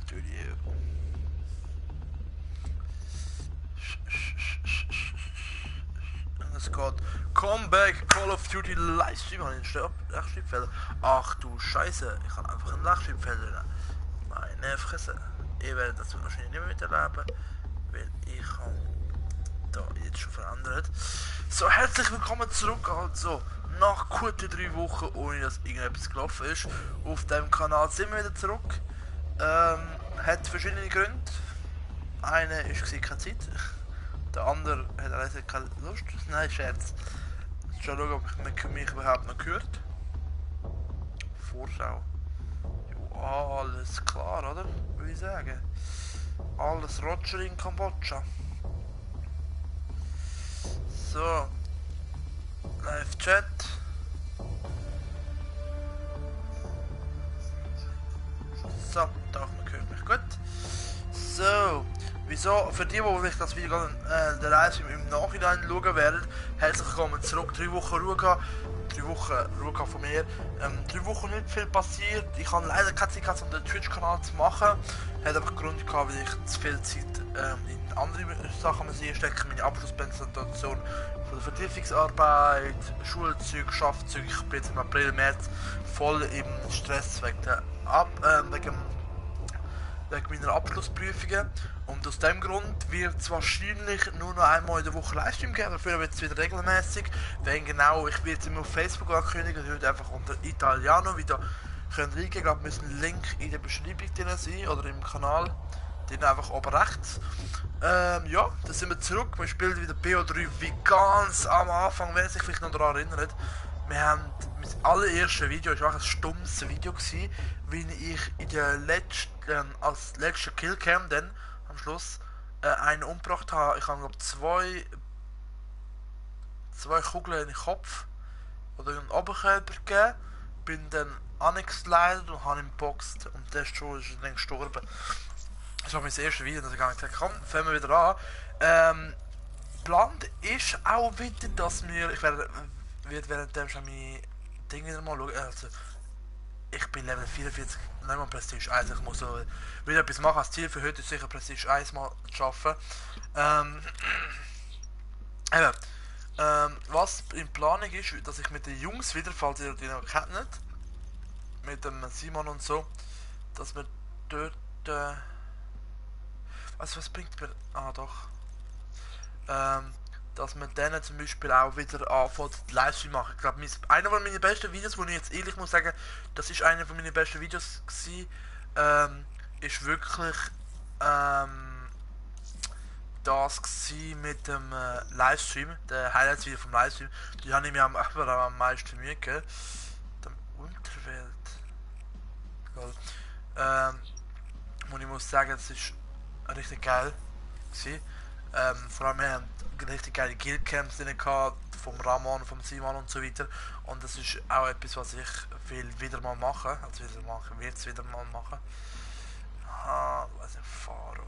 Duty. Es geht Comeback Call of Duty Livestream. Habe ich einen Lachschreibfehler? Ach du Scheiße, ich habe einfach einen Lachschreibfehler. Meine Fresse. Ihr werdet das wahrscheinlich nicht mehr miterleben, weil ich habe da jetzt schon verändert. So, herzlich willkommen zurück. Also, nach guten 3 Wochen, ohne dass irgendetwas gelaufen ist, auf dem Kanal sind wir wieder zurück. Hat verschiedene Gründe. Einer war keine Zeit. Der andere hat also keine Lust. Nein, Scherz. Schon schauen, ob man mich überhaupt noch hört. Vorschau. Jo, alles klar, oder? Würde ich sagen. Alles Roger in Kambodscha. So. Live Chat. So, doch, man hört mich gut. So. Wieso? Für die vielleicht das Video der Livestream im Nachhinein schauen werden, herzlich willkommen zurück. 3 Wochen Ruhe gehabt. 3 Wochen Ruhe gehabt von mir. 3 Wochen nicht viel passiert. Ich habe leider keine Zeit gehabt, um den Twitch-Kanal zu machen. Hat einfach Grund gehabt, weil ich zu viel Zeit in andere Sachen stecke. Meine Abschlusspräsentation von der Vertiefungsarbeit, Schulzeug, Schaffzeug. Ich bin jetzt im April, März voll im Stress wegen meiner Abschlussprüfungen. Und aus dem Grund wird es wahrscheinlich nur noch einmal in der Woche Livestream geben. Dafür wird es wieder regelmäßig. Wenn genau, ich werde es immer auf Facebook ankündigen. Ihr könnt einfach unter Italiano wieder reingehen. Ich glaube, müssen ein Link in der Beschreibung drin sein oder im Kanal. Den einfach oben rechts. Ja, dann sind wir zurück. Wir spielen wieder BO3 wie ganz am Anfang. Wer sich vielleicht noch daran erinnert. Wir haben mein allererstes Video, es war ein stummes Video gewesen, wie ich in der als letzter Killcam dann am Schluss einen umgebracht habe. Ich habe glaube zwei Kugeln in den Kopf oder in den Oberkörper gegeben, bin dann angeslidet und habe ihn geboxt und der ist dann gestorben. Das war mein erstes Video, dass ich gesagt komm, fangen wir wieder an. Geplant ist auch wieder, dass ich werde währenddem schon meine Dinge wieder mal schauen. Also, ich bin Level 44, nicht mal Prestige 1. Ich muss so wieder etwas machen. Das Ziel für heute ist sicher Prestige 1 mal zu schaffen. Was in Planung ist, dass ich mit den Jungs wieder, falls ihr die noch kennt, mit dem Simon und so, dass wir dort. Was bringt mir. Ah, doch. Dass man denen zum Beispiel auch wieder anfängt, Livestream machen. Ich glaube, einer meiner besten Videos, wo ich jetzt ehrlich muss sagen, das ist einer meiner besten Videos gewesen, ist wirklich das gewesen mit dem Livestream, der Highlights-Video vom Livestream. Die habe ich mir am meisten Mühe gegeben. Der Unterwelt. Und ich muss sagen, das ist richtig geil gewesen. Vor allem wir haben richtig geile Killcams drin gehabt, vom Ramon, vom Simon und so weiter. Und das ist auch etwas, was ich will wieder mal machen. Also wird es wieder mal machen. Was ist Faro?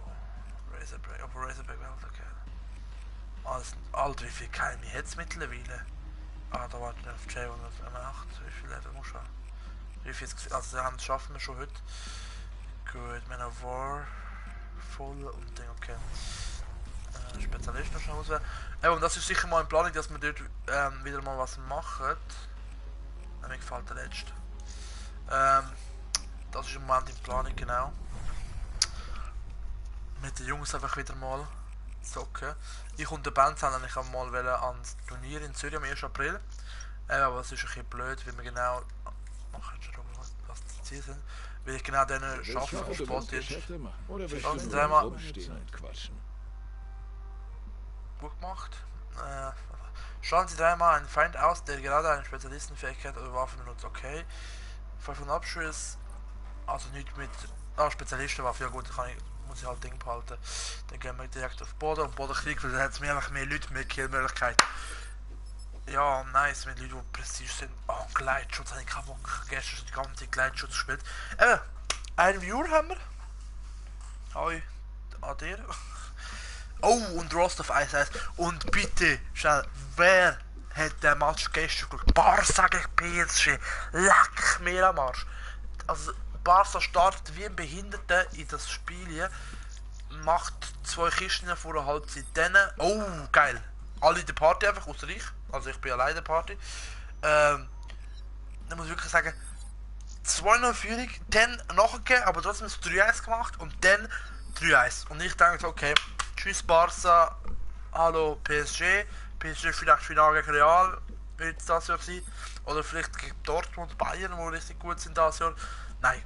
Razorback, auf Razorback Welt, okay. Alter, wie viel Keime jetzt mittlerweile? Da warten wir auf J und auf M8. Wie viel Level muss schon? 43, also das schaffen wir schon heute. Gut, Man of War. Voll und Ding, okay. Spezialisten schon auswählen. Und das ist sicher mal in Planung, dass wir dort wieder mal was machen. Mir gefällt der letzte. Das ist im Moment in Planung, genau. Mit den Jungs einfach wieder mal zocken. Ich und der Band haben eigentlich mal ans Turnier in Zürich am 1. April. Aber das ist ein bisschen blöd, weil wir genau. Was die Ziele sind. Weil ich genau denen schaffe vom Sportdienst. Ganz dreimal. Gut gemacht. Schauen Sie dreimal einen Feind aus, der gerade eine Spezialistenfähigkeit oder Waffe benutzt. Okay. 500 Abschuss. Also nicht mit. Spezialistenwaffe. Ja gut, muss ich halt Ding behalten. Dann gehen wir direkt auf Boden und Bodenkrieg, weil dann hat es mir einfach mehr Leute, mehr Killmöglichkeiten. Ja, nice, mit Leuten, die Prestige sind. Oh, Gleitschutz, habe ich keinen Bock. Gestern schon die ganze Gleitschutz gespielt. Einen Viewer haben wir. Hoi, an dir. Oh, und Rost of Ice Ice. Und bitte, schnell, wer hat den Match gestern geschaut? Barca gegen PSG. Leck mir am Arsch. Also, und Barca startet wie ein Behinderter in das Spiel hier. Macht 2 Kisten vor der Halbzeit. Dann, oh geil, alle in der Party einfach, außer ich. Also ich bin alleine in der Party. Dann muss ich wirklich sagen, 2-0 Führung, dann nachgegeben, aber trotzdem ist 3-1 gemacht und dann 3-1. Und ich denke, okay, tschüss Barca, hallo PSG. PSG vielleicht Finale gegen Real, wird es das Jahr sein. Oder vielleicht gegen Dortmund, Bayern, die richtig gut sind das Jahr. Nein,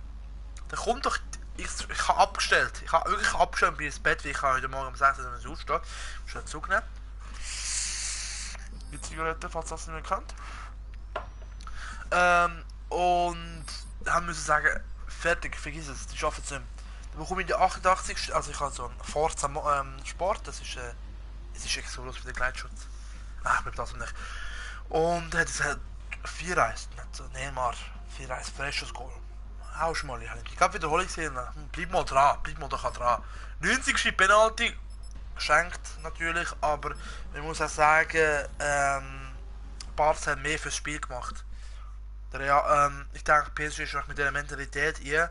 da kommt doch, ich habe abgestellt. Ich habe wirklich abgestellt bei ins Bett, weil ich heute Morgen um 6 Uhr aufstehen. Schnell zugnehmen. Die Zigarette, falls das nicht mehr kennt. Und haben müssen sagen, fertig, vergiss es, die schaffen es nicht mehr. Dann bekomme ich die 88. Also ich habe so einen Forza Sport, das ist es ist echt so los wie der Gleitschutz. Ach, ich bleib das nicht. Und er hat gesagt, 4-1, nicht so, Neymar, 4-1, freshes Goal. Haust mal, ich habe Wiederholung gesehen, bleib mal dran, bleib mal doch dran. 90. Penalty, geschenkt natürlich, aber man muss auch sagen, Barca hat mehr fürs Spiel gemacht. Ich denke, PSG ist auch mit dieser Mentalität hier.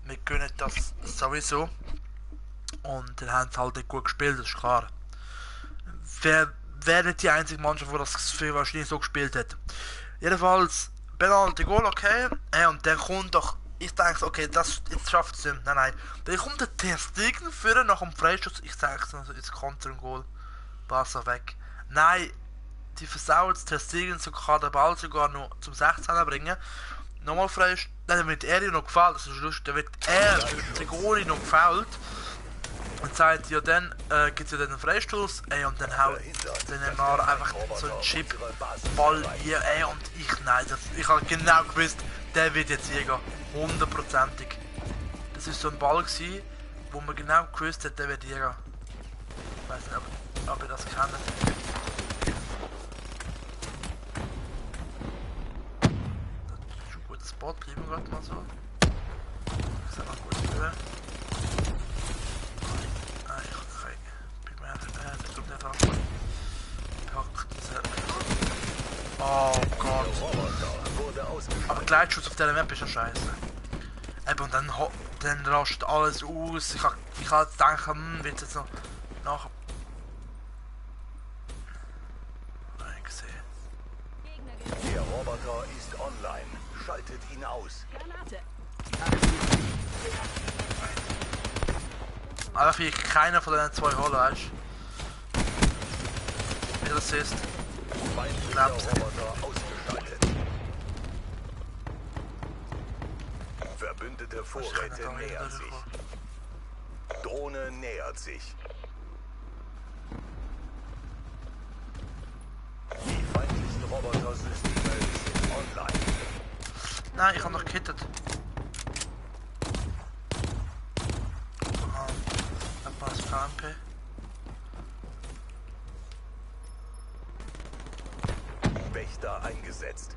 Wir können das sowieso. Und dann haben sie halt nicht gut gespielt, das ist klar. Wer nicht die einzige Mannschaft, die das für wahrscheinlich so gespielt hat. Jedenfalls, Penalty Goal, okay. Und dann kommt doch, ich denke, okay, das jetzt schafft es nicht. Nein. Dann kommt der Ter Stegen für nach dem Freistoß. Ich sage es, jetzt Konter und Goal. Barca weg. Nein. Die versauen es, Ter Stegen kann den Ball sogar noch zum 16er bringen. Nochmal Freistoß, dann wird er noch gefällt, das ist lustig, dann wird er, der Goalie, noch gefällt. Und sagt, ja dann gibt es ja dann einen Freistoß, und dann haut der Neymar einfach so einen Chip-Ball hier, und ich habe genau gewusst, der wird jetzt hier gehen, 100%ig. Das war so ein Ball gewesen, wo man genau gewusst hat, der wird hier gehen. Ich weiß nicht, ob ihr das kennt. Spot, bleiben wir gerade mal so. Ich sag mal gut Höhe. Ich bin mir tut nicht an. Pack diese. Oh Gott. Aber Gleitschutz auf dieser Map ist ja scheiße. Eben, und dann rastet alles aus. Ich kann jetzt denken, wird es jetzt noch nach. Nein, gesehen. Der Roboter ist online. Schaltet ihn aus. Einfach wie ich keiner von den 2 holen, weißt du? Wie das ist. Feindlicher Roboter ausgeschaltet. Verbündete Vorräte nähern sich. Drohne nähert sich. Die feindlichen Robotersysteme sind online. Nein, ich habe noch gekittet. Das KMP. Wächter eingesetzt.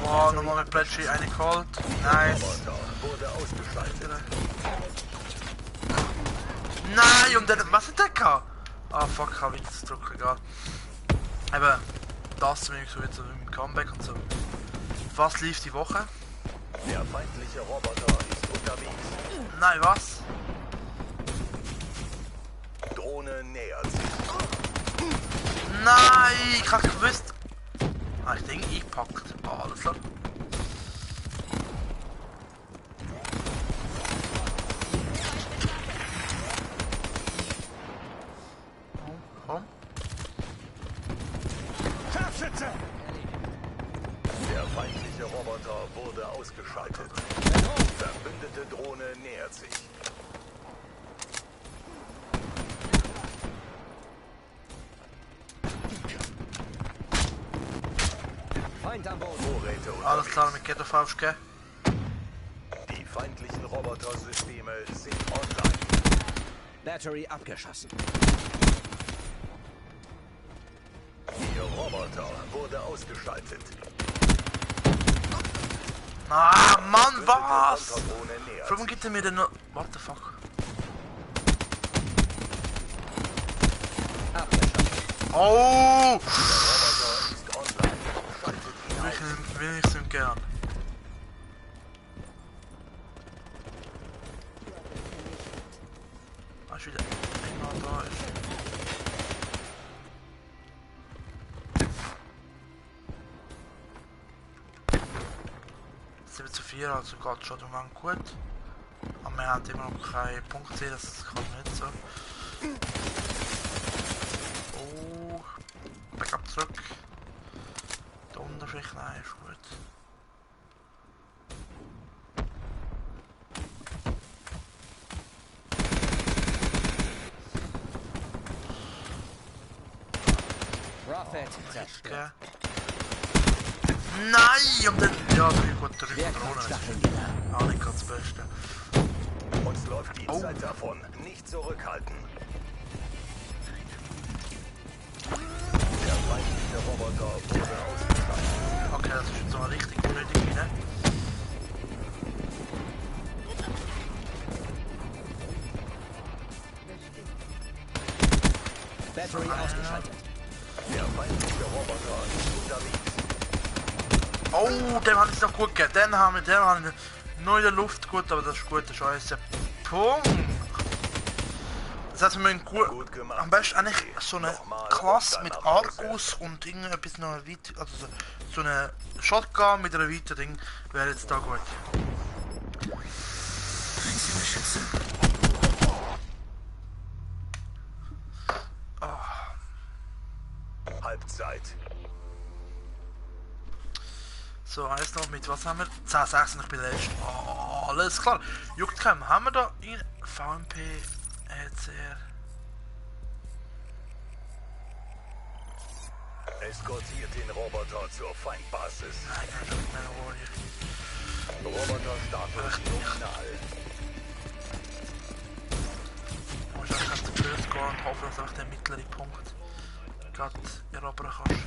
Oh, nochmal mit Plätschi eine geholt. Nice. Wurde ausgeschaltet. Nein, und dann, was hat der gehabt? Ah fuck, ich habe jetzt drücken, egal. Eben, das zumindest so jetzt mit dem Comeback und so. Was lief die Woche? Der feindliche Roboter ist unterwegs. Nein, was? Drohne nähert sich. Nein, ich hab gewusst. Ah, ich denke, ich packt. Ah, alles klar. Komm. Der feindliche Roboter wurde ausgeschaltet. Verbündete Drohne nähert sich. Feind am Boden. Vorräte Alles klar, mit Ghetto aufgeben. Die feindlichen Robotersysteme sind online. Battery abgeschossen. Ihr Roboter wurde ausgeschaltet. Ah, Mann, Verbündete was? Konterdrohne nähert Warum sich. gibt er mir denn noch... What the fuck? Abgeschossen. Oh! Roboter ist online. Schaltet ihn aus. Will ich so gern. Ah, ist wieder immer da ist. Es 7:4, also geht schon im Moment gut. Aber wir haben immer noch keine Punkte, das kann nicht so. Oh, Backup zurück. Da unten vielleicht, nein, ist gut. Prophet zerstört. Okay. Nein! Und dann, ja, 3 gut, 3 Wer Drohnen. kann Das Stacheln ist wieder? auch nicht ganz das Beste. Uns läuft die Oh. Zeit davon. Nicht zurückhalten. Der feindliche Roboter wurde ausgeschaltet. Okay, das ist jetzt so eine richtig unnötige, ne? Battery ausgeschaltet. Der feindliche Roboter ist unterwegs. Oh, dem habe ich noch gut gegeben. Den haben wir nur in der Luft gut, aber das ist gut, das ist alles Punkt. Das heißt, wir müssen Gut gemacht. am besten eigentlich so eine Nochmal Klasse und mit dann nach Hause. Argus und irgendetwas noch weit, also so eine Shotgun mit einer weiteren Ding wäre jetzt da gut. Halbzeit. So, heißt noch mit was haben wir? 10,6 ich bin der Letzte. Oh, alles klar. Juckt keinem. Haben wir da in VMP, ECR? Eskortiert den Roboter zur Feindbasis. Nein, ich bin nicht mehr Warrior. Roboterstatus nominal. Du musst einfach zu First gehen und hoffen, dass du einfach den mittleren Punkt gerade erobern kannst.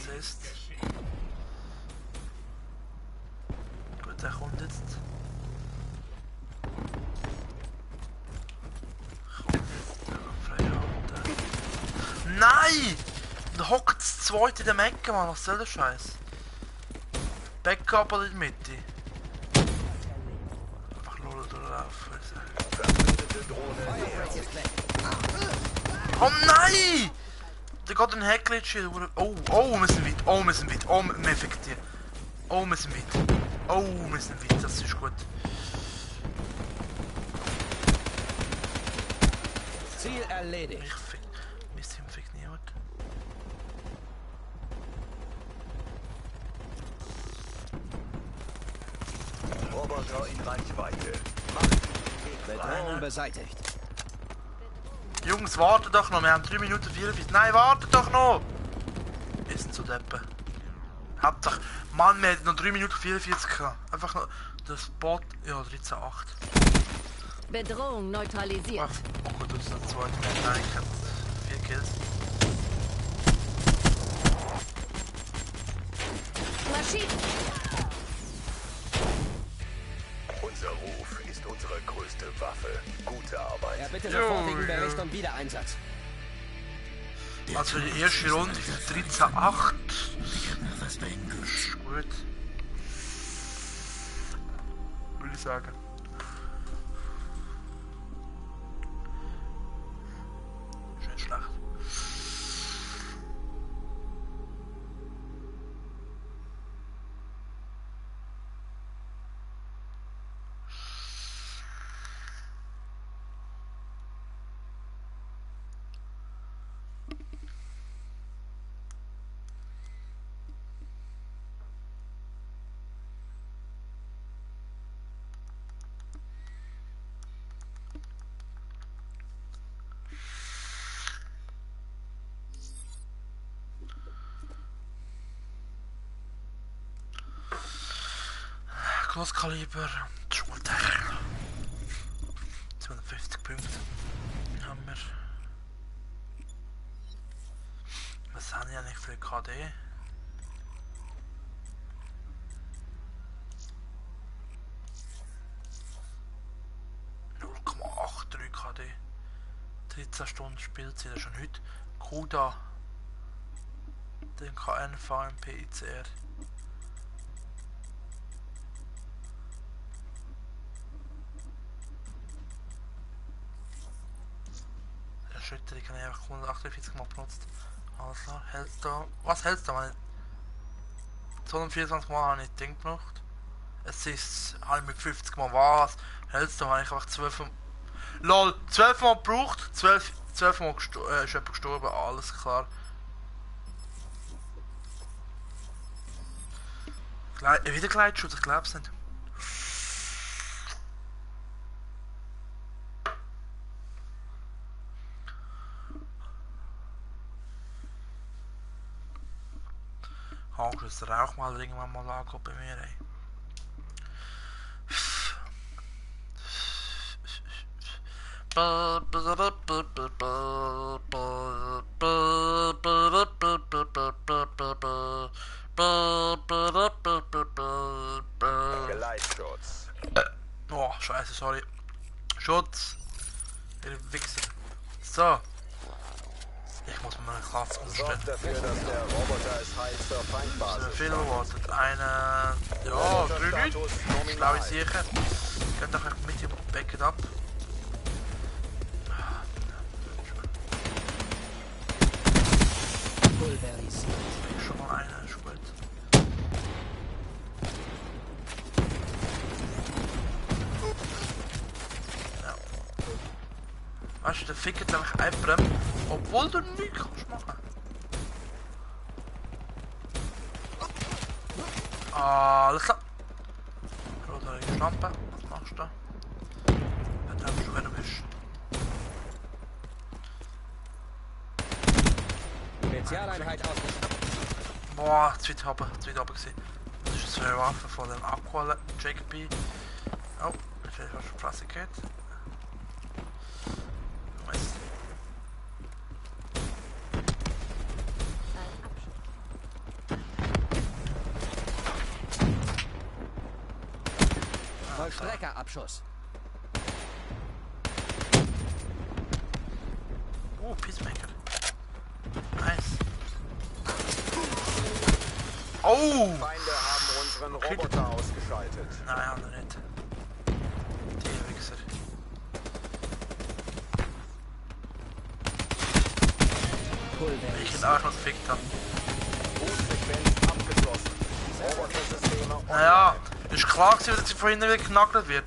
Assist. Gut, der kommt jetzt. Kommt jetzt der freie Hand. Nein! Da hockt das zweite in der Mecke, Mann. Was soll der Scheiß? Backup oder in die Mitte? Einfach lol durchlaufen, würde ich sagen. Verbündete Drohne nähert Firebreak sich. ist weg. Oh nein! Da geht ein Hackglitch hier. Oh, oh, wir sind weit. Oh, wir sind weit. Oh, wir effektieren. Oh, wir sind weit. Oh, wir sind weit. Das ist gut. Ziel erledigt. Ich fick. Mein Team fickt niemand. Roboter in Reichweite. Macht den Weg frei. Bedrohung beseitigt. Jungs, wartet doch noch. Wir haben 3 Minuten 44. Nein, wartet doch noch! Ist zu deppen. Hauptsache, Mann, wir hätten noch 3 Minuten 44 gehabt. Einfach noch das Bot. Ja, 13,8. Bedrohung neutralisiert. Ach, oh gut, das ist der zweite. Nein, ich hab 4 Kills. Maschinen. Unser Ruf ist unsere größte Waffe. Gute Arbeit. Ja, bitte Jo, sofortigen jo. Bericht und Wiedereinsatz. Also die erste Runde ist 13,8. Das ist gut. Würde ich sagen. Ist nicht schlecht. Großkaliber, Schultech. 250 Punkte haben wir. Was haben habe ich ja nicht viel KD. 0,83 KD. 13 Stunden Spielzeit, das ist schon heute. CUDA. Den KNV im PICR. Der Schütter, die kann ich einfach 148 Mal benutzt. Alles klar, Hellstorm. Was Hellstorm? 224 Mal habe ich das Ding benutzt. Es ist, habe ich mit 50 Mal was. Hellstorm habe ich einfach 12 Mal. LOL, 12 Mal gebraucht, 12 Mal ist jemand gestorben, alles klar. Wieder Gleitschutz, ich glaube es nicht. Hast du den Rauch mal irgendwann mal angeguckt bei mir, ey? Geleitschutz. Oh, scheiße, sorry. Schutz. Ihr Wichser. So. Ich muss mir meine Klasse umstellen. Sorgt dafür, dass der Roboter es heil zur Feindbasis Viel kommt. erwartet. Eine. Ja, 3 Leute. Ich glaube, ich sicher. Geht doch echt mit dem Becken ab. Pulverisiert. Schon mal eine, ist gut. Ja. Weißt du, der fickt nämlich einfach, obwohl du nichts kannst machen. Alles klar. Rote Lampe, was machst du da? Dann hast du, wenn du bist. Spezialeinheit ausgestattet. Boah, zweite Haube gesehen. Das ist eine Waffe von dem Aqua Jacob B. Oh, ich weiß, was für Plastik geht. Mist. Vollstreckerabschuss. Oh, Peacemaker. Nice. Oh! Feinde haben unseren Roboter ausgeschaltet. Nein, haben wir nicht. Die Wichser. Ich hätte auch noch gefickt haben. Bootsequenz abgeschlossen. Robotersysteme online. Naja, ist klar gewesen, dass sie vorhin wieder geknackelt wird.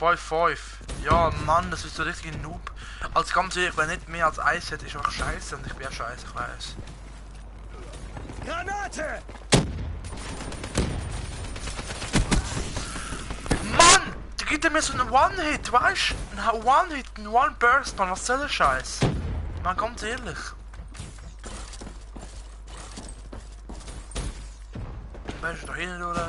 5-5. Ja, Mann, das ist so richtig ein Noob. Also ganz ehrlich, wenn nicht mehr als Eis hätte, ist einfach scheiße und ich bin ja scheiße, ich weiß. Granate! Mann! Die gibt mir so einen One-Hit, weißt du? Ein One-Hit, ein One-Burst, Mann, was soll der Scheiß? Man, ganz ehrlich. Weißt du, da hinten durch.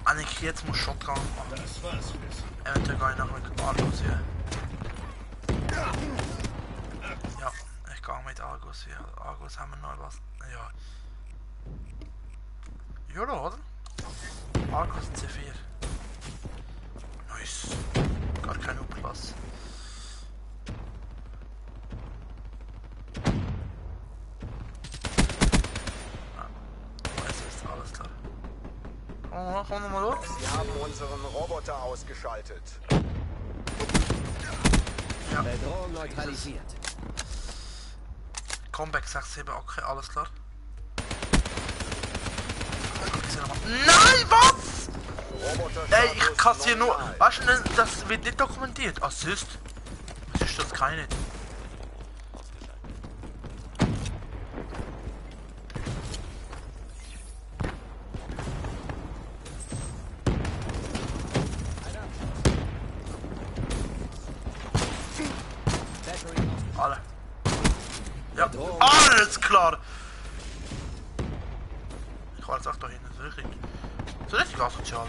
Eigentlich jetzt muss Shotgun machen. Das war's fürs. Eventuell gar nicht noch mit Argus hier. Ja, ich gehe mit Argus hier. Argus haben wir noch was. Ja. Ja, oder? Argus C4. Nice. Gar kein U-Plus. Es ist alles klar. Komm nochmal los. Sie haben unseren Roboter ausgeschaltet. Ja. Bedrohung neutralisiert. Comeback 6-7, okay, alles klar. Nein, was? Ey, ich kassiere nur. Weißt du, das wird nicht dokumentiert. Assist. Was ist das? Keine nicht. Alle. Ja, alles klar. Ich war jetzt auch da hinten. Das ist richtig. Das ist richtig asozial.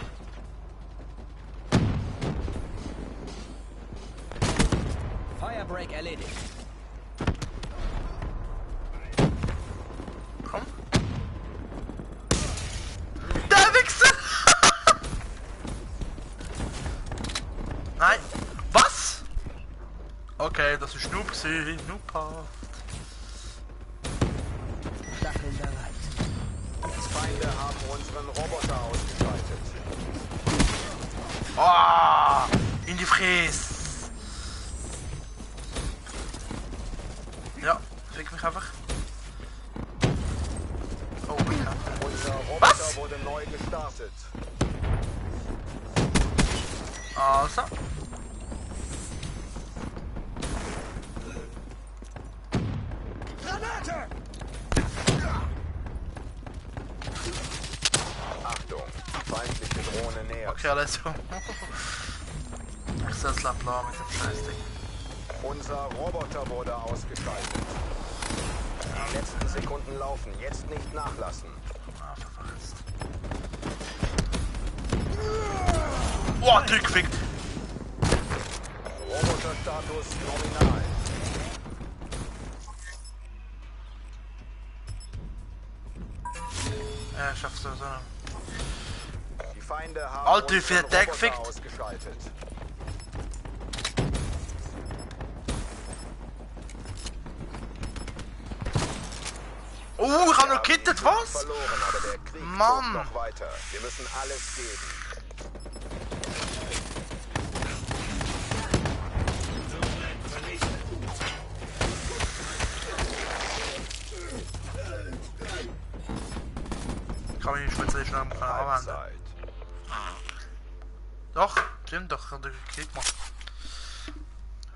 Firebreak erledigt. Okay, das ist Noob gewesen. Noobhaft. Stacheln bereit. Feinde haben unseren Roboter ausgeschaltet. Ah, in die Fresse. Ja, fick mich einfach. Oh, okay. Unser Roboter Was? wurde neu gestartet. Also. Achtung, feindliche Drohne nähert. Okay, alles so. Ich soll es lassen mit dem Scheißding. Unser Roboter wurde ausgeschaltet. Die letzten Sekunden laufen, jetzt nicht nachlassen. Ah, verfasst. Oh, durchgefickt. Roboterstatus nominal. Ja, ich schaff's sowieso nicht. Die Feinde haben Alter, wie viel unseren hat der Roboter gefickt? ausgeschaltet. Oh, ich hab noch gekittet, was? Verloren, aber der Krieg Mann. tobt noch weiter. Wir müssen alles geben. Kann ich nicht speziell schnell anwenden. Halbzeit. Doch, stimmt doch, ich hab den gekillt gemacht.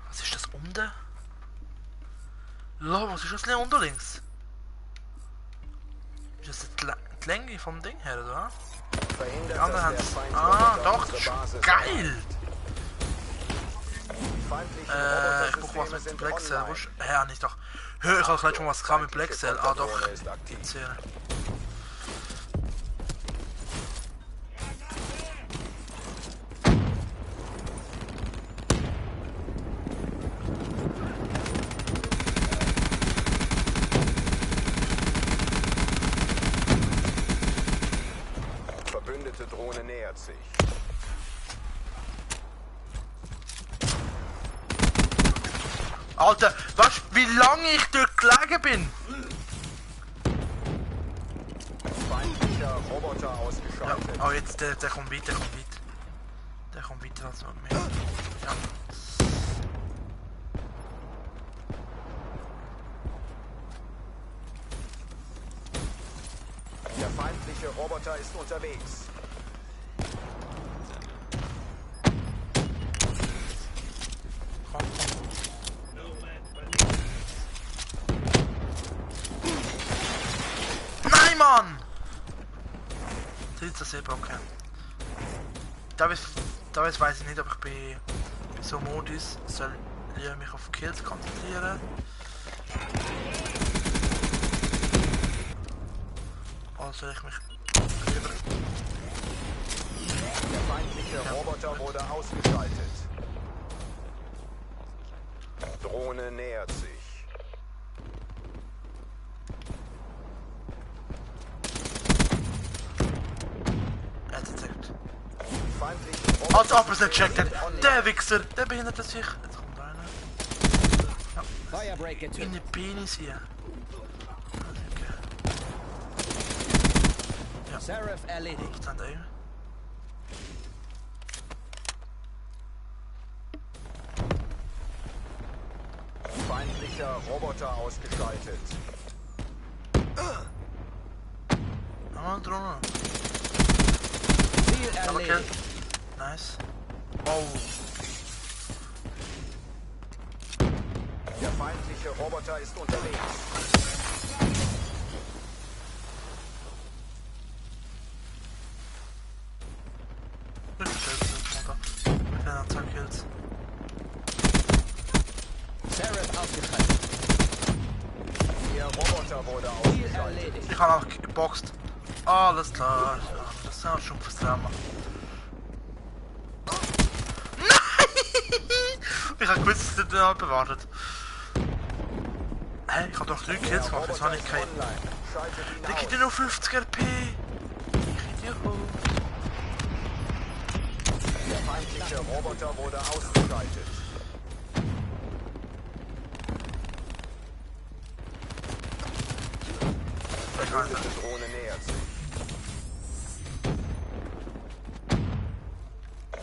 Was ist das unten? Lo, was ist das denn unten links? Ist das die Länge vom Ding her, oder? Verhindert, Die andere Hand. dass der Feind Ah, Roboter doch, unsere das ist Basis geil! Die feindlichen Ich brauch was Robotersysteme mit sind Black Cell. online. Ja, nicht doch. Hör, ich hab gleich schon was gehabt mit Black Feindliche Cell. Ah, doch. Konterdrohne ist aktiv. Erzählen. Verbündete Drohne nähert sich. Alter, weißt du, wie lange ich dort gelegen bin? Feindlicher Roboter Ja, ausgeschaltet. oh, jetzt, der kommt weiter, der kommt weiter. Der kommt weiter als noch mehr. Ja. Der feindliche Roboter ist unterwegs. Komm. Nein, Mann! Das ist das eben okay. Da weiß ich nicht, ob ich bei so einem Modus soll ich mich auf Kills konzentrieren. Oder soll ich mich lieber... Der feindliche Roboter wurde ausgeschaltet. Drohne nähert sich. Er hat gecheckt. Die feindlichen Roboter Als ob er es nicht gecheckt hat. sind online. Der Wichser, der behindert sich. Jetzt kommt einer. Firebreak In getötet. den Penis hier. Okay. Seraph erledigt. Stand da eben. Feindlicher Roboter ausgeschaltet. Ah, Drohne. Ziel Aber Kill. erledigt. Nice. Oh. Der feindliche Roboter ist unterwegs. Gut, mit einer 2 Kills. Seraph ausgeschaltet. Ihr Roboter wurde Ziel ausgeschaltet. erledigt. Ich habe auch geboxt. Alles klar. Ja, das ist ja schon fürs Drama. Nein! Ich habe gewusst, dass du den bewartet. Hä? Ich habe doch 3 Kills gemacht, jetzt habe ich keinen. Online. Schaltet ihn Der gibt aus. dir nur 50 RP. Ich Idiot. Der feindliche Roboter wurde ausgeschaltet. Scheiße. Verbündete Drohne nähert sich.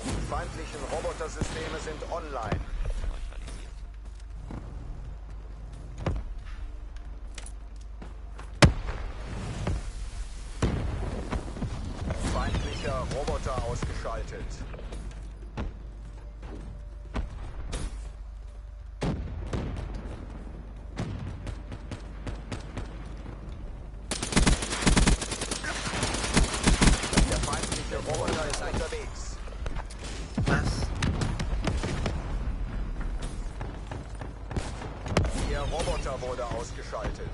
Die feindlichen Robotersysteme sind online. Feindlicher Roboter ausgeschaltet. Der feindliche Roboter ist unterwegs. Was? Ihr Roboter wurde ausgeschaltet.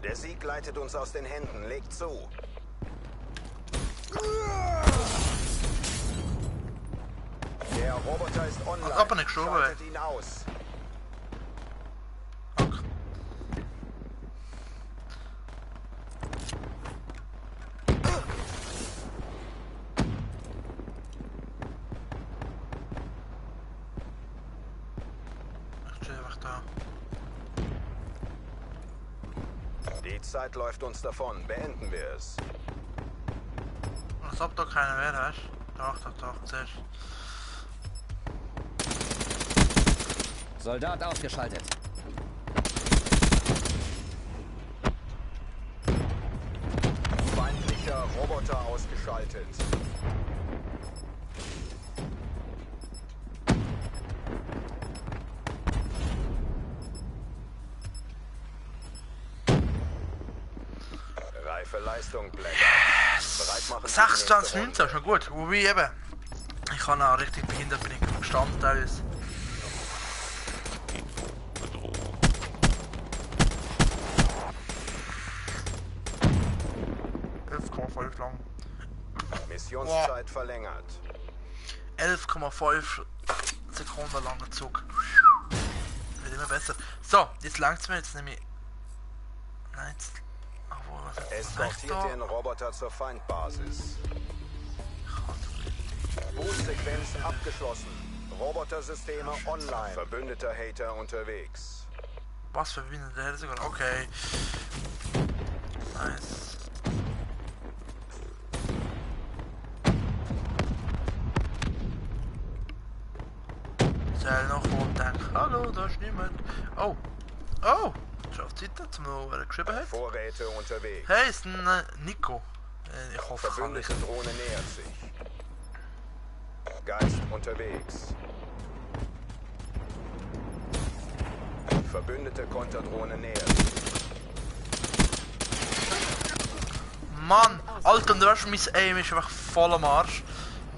Der Sieg gleitet uns aus den Händen. Legt zu. Der Roboter ist online. Als ob er nicht geschoben wäre. Schaltet ihn aus. Okay. Ich stehe einfach da. Die Zeit läuft uns davon. Beenden wir es. Als ob da keiner wäre, weißt du? Doch, zuerst. Soldat ausgeschaltet. Feindlicher Roboter ausgeschaltet. Reife Leistung, Black. Bereit machen für die 26 nächste 19, schon gut. Wobei eben, ich kann auch richtig behindert, bin ich gestanden teilweise. Lang. Missionszeit verlängert. 11,5 Sekunden langer Zug. Wird immer besser. So, jetzt langt's mir, jetzt nehme ich. Nein, jetzt. Obwohl, was Eskortiert den Roboter zur Feindbasis. Bootsequenz abgeschlossen. Robotersysteme online. Verbündeter Hater unterwegs. Was verbindet der sogar? Okay. Nice. Noch und denke, hallo, da ist niemand. Oh, oh, schon auf Zeit, zum noch geschrieben hat. Vorräte unterwegs. Hey, ist ein Nico. Ich hoffe, kann nicht. Verbündete Drohne nähert sich. Geist unterwegs. Verbündete Konterdrohne nähert sich. Mann, Alter, und du weißt, mein Aim ist einfach voll am Arsch.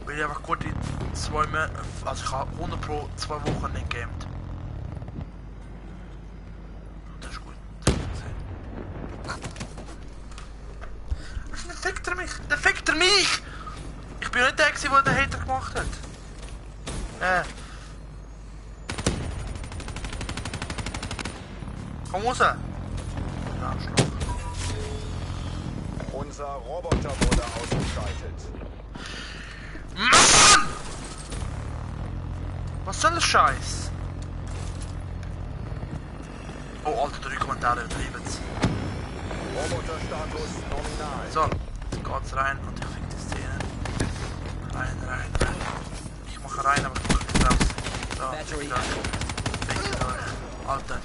Weil ich einfach gut in 2 Monate, also ich habe 100 Pro 2 Wochen nicht gegamed. Das ist gut. Dann fickt er mich! Dann fickt er mich! Ich bin nicht der, der den Hater gemacht hat. Komm raus! Arschloch. Unser Roboter wurde ausgeschaltet. Mann! Was soll der Scheiß? Oh, Alter, 3 Kommentare übertrieben's. Roboterstatus nominal. So, jetzt geht's rein und ich fick die Szene. Rein. Ich mache rein, aber ich mache nicht raus. So, fick da. Alter.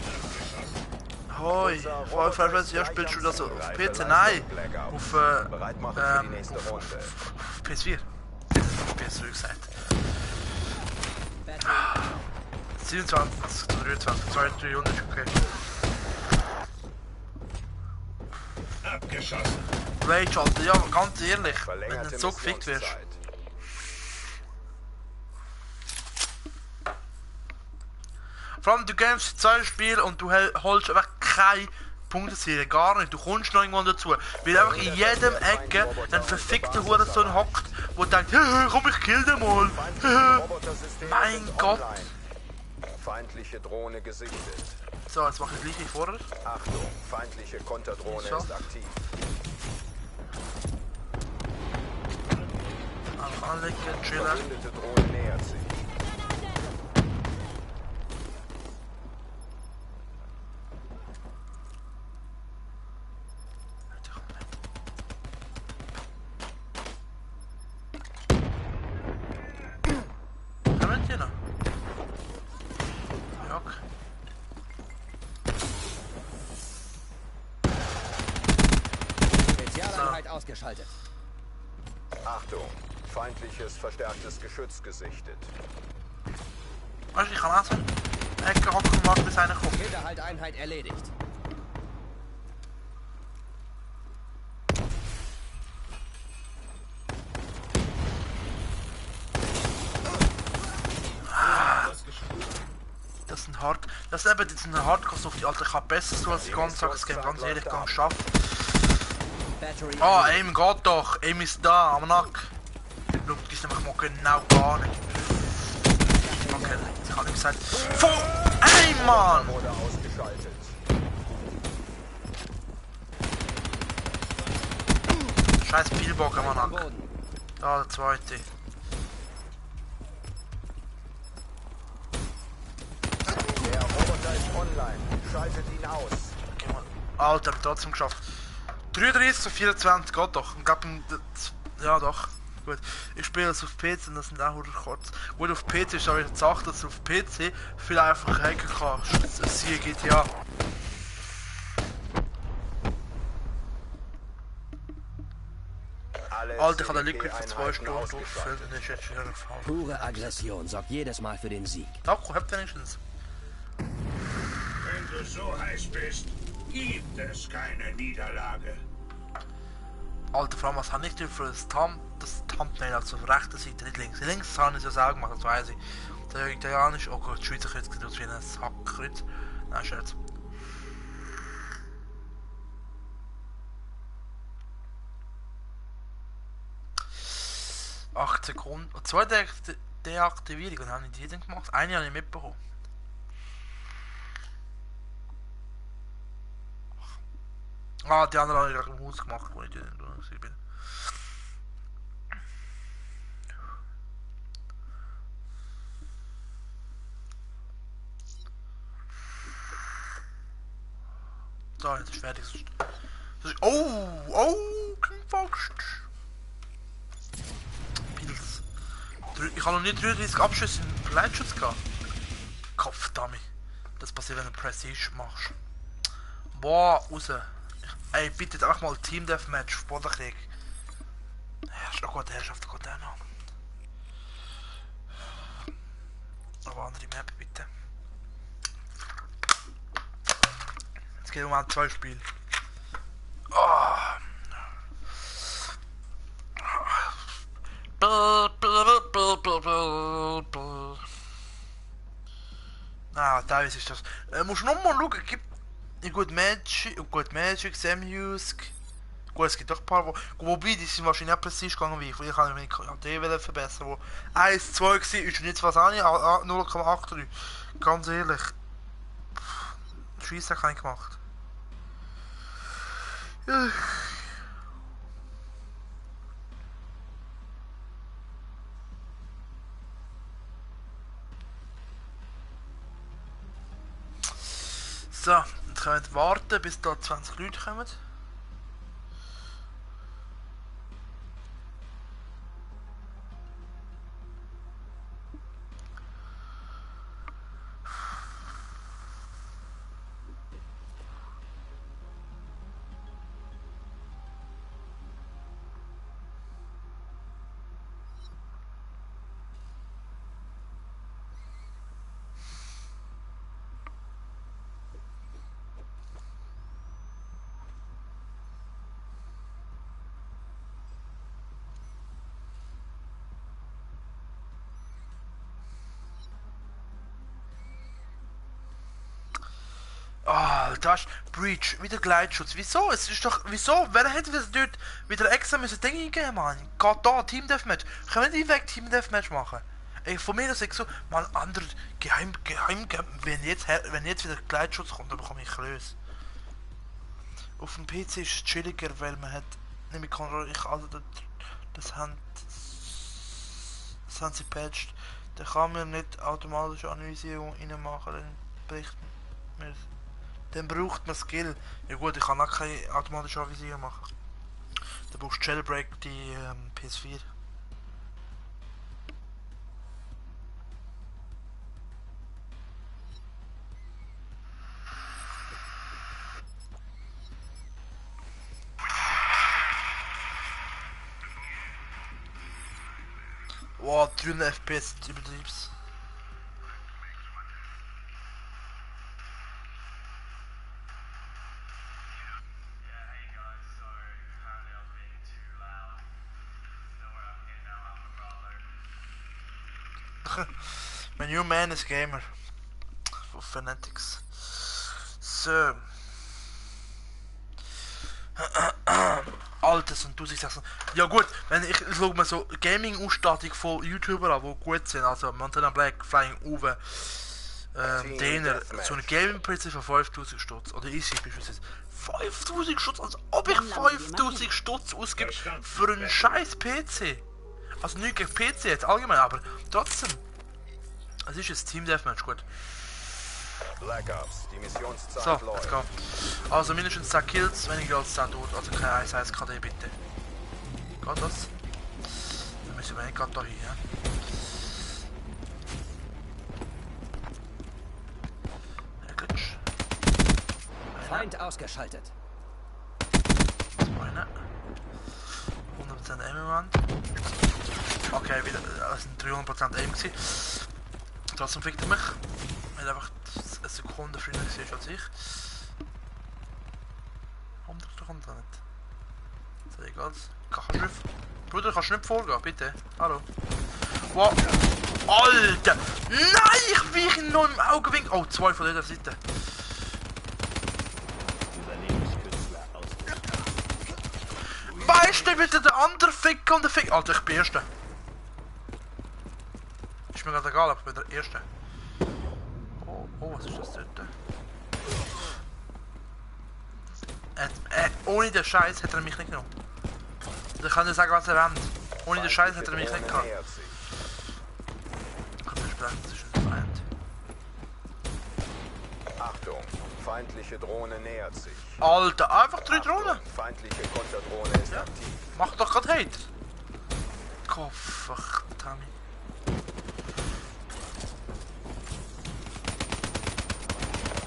Hoi, voll verwirrt, ja, spielst du das auf PC? Nein, auf PS4. PS4 gesagt. 27 zu 23, 200, okay. Abgeschossen. Rage, Alter, ja, ganz ehrlich, wenn Verlängerte du so gefickt wirst. Missionszeit. Vor allem, du gehst 2 Spiele und du holst einfach keine Punkteserie, gar nicht. Du kommst noch irgendwann dazu. Weil einfach in jedem Ecke ein verfickter Hurensohn hockt, wo denkt, komm, ich kill den mal. Mein Gott. Feindliche Drohne gesichtet. So, jetzt mache ich gleich wie vorher. Achtung, feindliche Konterdrohne So. ist aktiv. Einfach anlegen, chillen. Verbündete Drohne nähert sich. ausgeschaltet. Achtung, feindliches verstärktes Geschütz gesichtet. Weißt du, ich kann auch so Ecke hocken und warten, bis einer kommt. Hinterhalteinheit erledigt. Das ist eben diesen Hardcore auf die Alter. Ich hab besser so als die ganze Game, ganz ehrlich, kann schaffen. Ah, Aim geht doch. Aim ist da, am Nack. Schau, die ist nämlich mal genau gar nicht. Okay, ich hab nicht gesagt. Voll Aim, Mann! Wurde ausgeschaltet. Scheiß Pillbock am Nack. Boden. Da, der zweite. Der Roboter ist online. Schaltet ihn aus. Okay, Mann. Alter, trotzdem geschafft. 33 zu 24 geht doch. Ich glaub, ja doch. Gut. Ich spiele es auf PC und das sind auch kurz. Gut, auf PC ist aber die Sache, dass du auf PC viel einfacher hacken kannst. Siehe GTA. Alter, ich habe den Liquid für 2 Stunden durchgefüllt und das ist jetzt wieder gefallen. Pure Aggression sorgt jedes Mal für den Sieg. Danke, habt wenigstens. Wenn du so heiß bist, gibt es keine Niederlage. Alter, vor allem, was habe ich denn für das Thumbnail also auf der rechten Seite, nicht links. Links habe ich es ja auch gemacht, das weiss ich. Der Italienisch, oh Gott, die Schweizer Kreuz sieht aus wie ein Hackkreuz. Nein, Scherz. ...8 Sekunden... Und 2 Deaktivierungen habe ich die denn gemacht? Eine habe ich mitbekommen. Ah, die andere habe ich gleich im Haus gemacht, wo ich bin. So, jetzt ist fertig. Das ist, oh, kein Faust. Pilz. Ich habe noch nicht 33 Abschüsse im Verleihschutz gehabt. Kopfdummy. Das passiert, wenn du Prestige machst. Boah, raus. Ey, bitte jetzt einfach mal Team Deathmatch auf Bodenkrieg. Oh Gott, Herrschaft, Gott, der noch. Aber andere Map, bitte. Es geht um ein 2 Spiel. Oh. Ah, teilweise ist das. Musst noch mal schauen, gibt. Gut, Magic, Samusk. Gut, es gibt doch ein paar, wobei die sind wahrscheinlich auch präzise gegangen wie ich. Vielleicht kann ich meine KD verbessern, wo 1, 2 war, ist nicht was an, 0,83. Ganz ehrlich. Scheisse habe ich gemacht. Ja. So, jetzt können wir warten, bis da 20 Leute kommen. Ah, das ist Breach, wieder Gleitschutz. Wieso? Es ist doch. Wieso? Wer hätte das dort wieder extra müssen Dinge eingeben, Mann? Geht da, Team Deathmatch. Können wir nicht weg Team Deathmatch machen? Ey, von mir aus ich so, mal andere Geheim, wenn jetzt wieder Gleitschutz kommt, dann bekomme ich Klöß. Auf dem PC ist es chilliger, weil man hat nämlich das haben sie patcht. Da kann man nicht automatisch Analysierung reinmachen, dann bricht mir. Dann braucht man Skill. Ja gut, ich kann auch keine automatische Anvisierung machen. Dann brauchst du Jailbreak die PS4. Wow, 300 FPS, übertrieb's. My new man is gamer. Von Fanatics. So. Alter, so ein 1600. Ja gut, wenn ich schaue mir so Gaming-Ausstattung von YouTuber an, die gut sind, also Montana Black, Flying Uwe, Däner, so eine Gaming-PC für 5000 Stutz, oder Easy beispielsweise. 5000 Stutz, als ob ich 5000 Stutz ausgebe für einen scheiß PC. Also nicht gegen PC jetzt allgemein, aber trotzdem. Es ist jetzt Team Deathmatch, gut. Black Ops, die Missionszeit So, let's läuft. go. Also mindestens 10 Kills, weniger als 10 tot, also kein 1-1 KD bitte. Geht das? Dann müssen wir nicht gerade da hin, ja? Ja, gut. Feind ausgeschaltet. Eine. 100% Aim im Moment. Okay, wieder, das sind 300% Aim gewesen. Trotzdem fickt er mich. Er hat einfach eine Sekunde früher gesehen als ich. Warum kommt er nicht? Sehr egal. Kannst du nicht... Bruder, kannst du nicht vorgehen, bitte? Hallo? Wow! Alter! Nein! Ich weiche ihn noch im Augenwinkel! Oh, 2 von jeder Seite. Weißt du, bitte der andere Ficker und der Ficker... Alter, ich bin Erster. Ist mir gerade egal, aber ich bin der Erste. Oh, was ist das dort? Ohne den Scheiß hätte er mich nicht genommen. Also ich kann dir sagen, was er will. Ohne den Scheiß hätte er mich nicht gehabt. Ich kann mir sprechen, das ist ein Feind. Achtung, feindliche Drohne nähert sich. Alter, einfach 3 Drohnen. Feindliche Konterdrohne ist aktiv. Mach doch gerade Hate. Kopf, Tommy.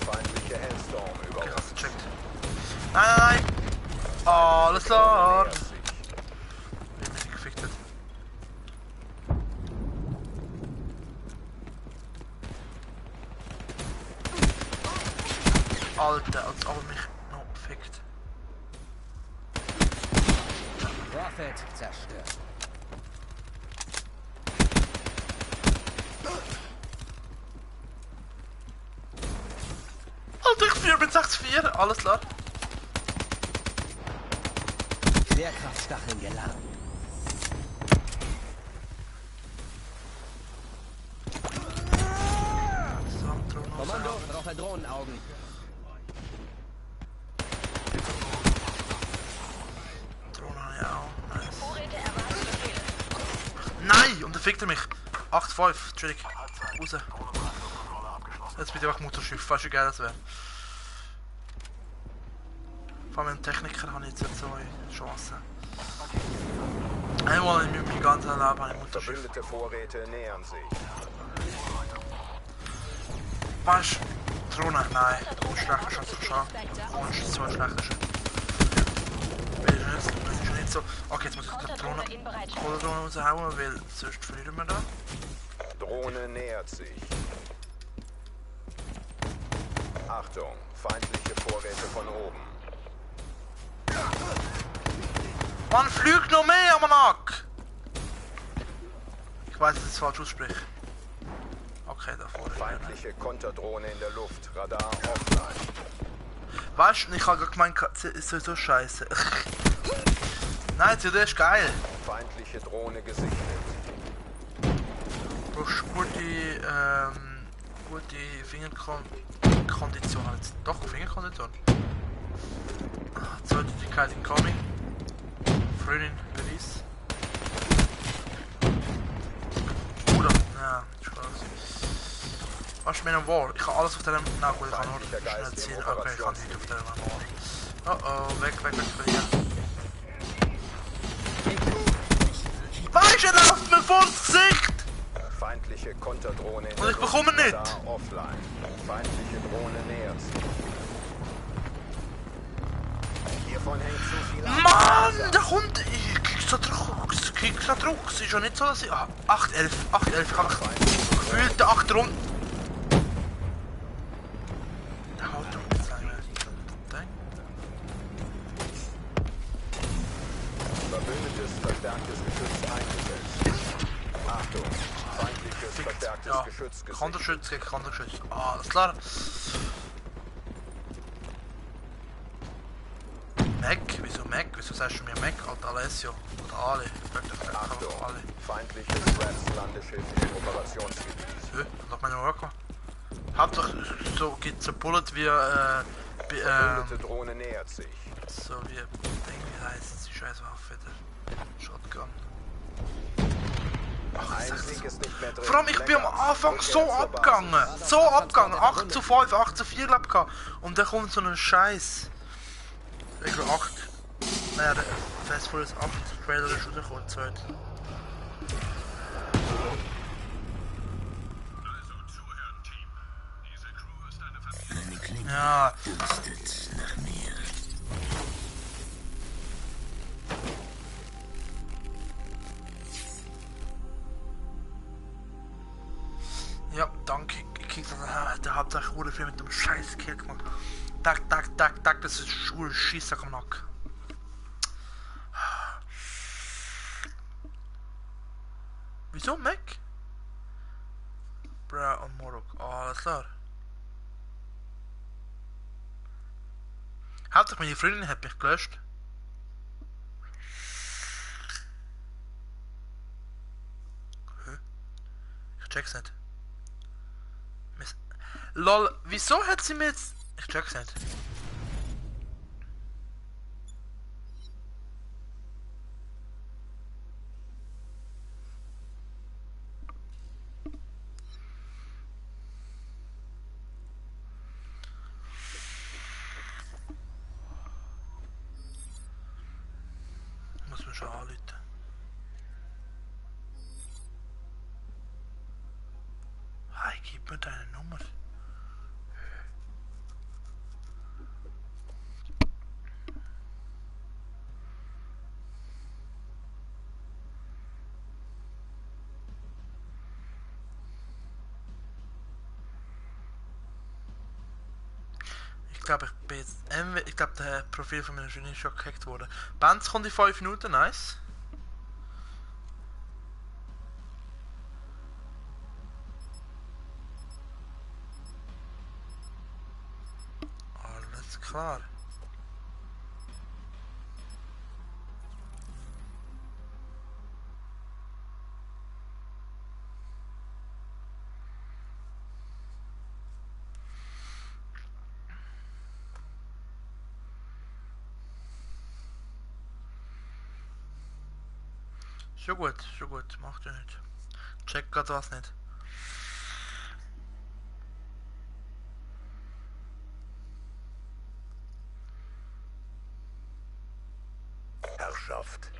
Feindliche Hellstorm über Okay, uns. hast du gecheckt. Nein! Alles klar! Nähert sich. Wie mich gefickt hat. Alter, als ob er mich noch fickt. Vorfeld zerstört. Alter, ich 4 mit 6-4, alles klar. Schwerkraftstacheln geladen. Kommando, brauche Drohnenaugen. Drohne, ja, nice. Vorräte erwarten Befehl. Nein! Und dann fickt er mich. 8-5, Entschuldigung. Raus. Jetzt bitte einfach Mutterschiff, weißt du, wie geil das wäre. Vor allem mit dem Techniker habe ich jetzt nicht so eine Chance. Einmal in meinem ganzen Leben habe ich Mutterschiff. Verbündete Vorräte nähern sich. Weißt du, Drohne? Nein, du bist schlechter Schatz, schau. Du bist so schlechter Schatz. Das ist nicht so. Okay, jetzt muss ich die Drohne. Kohlerdrohne raushauen, weil sonst verlieren wir da. Drohne nähert sich. Achtung, feindliche Vorräte von oben. Man fliegt noch mehr am Nack! Ich weiß, dass ich es falsch ausspreche. Okay, da vorne. Feindliche Konterdrohne in der Luft. Radar offline. Weißt du, ich habe gerade gemeint, es ist sowieso scheiße. Nein, das ist geil. Feindliche Drohne gesichtet. Du brauchst gute Fingerkondition. Doch, Fingerkondition. Zweitätigkeit incoming. Freundin, Beweis. Oder, ja, Spaß. Was ist mit einem War? Ich kann alles auf der... Na gut, ich kann nur schnell ziehen. Okay, ich kann nicht auf der War. Oh, weg von hier. Weißt du, er läuft mir vor das Gesicht! Feindliche Konterdrohne in Und ich der bekomme Luft. nicht. Radar offline. Feindliche Drohne nähert sich. Hiervon hängt zu viel ab. Mann, der kommt... Ich krieg so drauf. krieg gerade Druck. Es ist schon nicht so, dass ich... 8-11. 8-11. Ich habe gefühlt 8 Runden. Der haut doch nicht sein. Verbündetes verstärktes Geschütz eingesetzt. Achtung, feindliches verstärktes Ja, Geschütz gesichtet. Konterschütz gegen Konterschütz. Ah, alles klar. Mac? Wieso Mac? Wieso sagst du mir Mac? Alter Alessio. Oder Ali. Achtung, Ali. feindliches Rats-Landeschiff im Operationsgebiet. Hä? Hat doch meine Worker. Hauptsache, so gibt's ein Bullet wie, Verbündete Drohne nähert sich. so wie, wie heißt die scheiß Waffe, der Shotgun. Ein Sieg ist nicht mehr drin. Vor allem, ich bin am Anfang so abgegangen. So abgegangen. 8 zu 5, 8 zu 4 glaub ich. Und dann kommt so ein Scheiß. Ich glaube 8. Naja, der Fast Furious 8 Trailer ist rausgekommen, zweit. Ja. Ja, danke. Ich krieg das, der Hauptsache gute Film mit dem scheiß Kill gemacht. Tak, tak, tak, tak, das ist Schule Schießer am Nack. Wieso Mac? Bra und Morok. Oh, alles klar. Hauptsache meine Freundin hat mich gelöscht. Hä? Ich check's nicht. LOL, wieso hat sie mir jetzt... Ich check's nicht. Muss man schon anrufen. Hi, gib mir deine Nummer. Ich glaube, ich bin jetzt... Ich glaube, der Profil von meiner Freundin ist schon gehackt worden. Bands kommt in 5 Minuten, nice. Alles klar. Schon gut, macht ja nicht. Check grad was nicht. Herrschaft.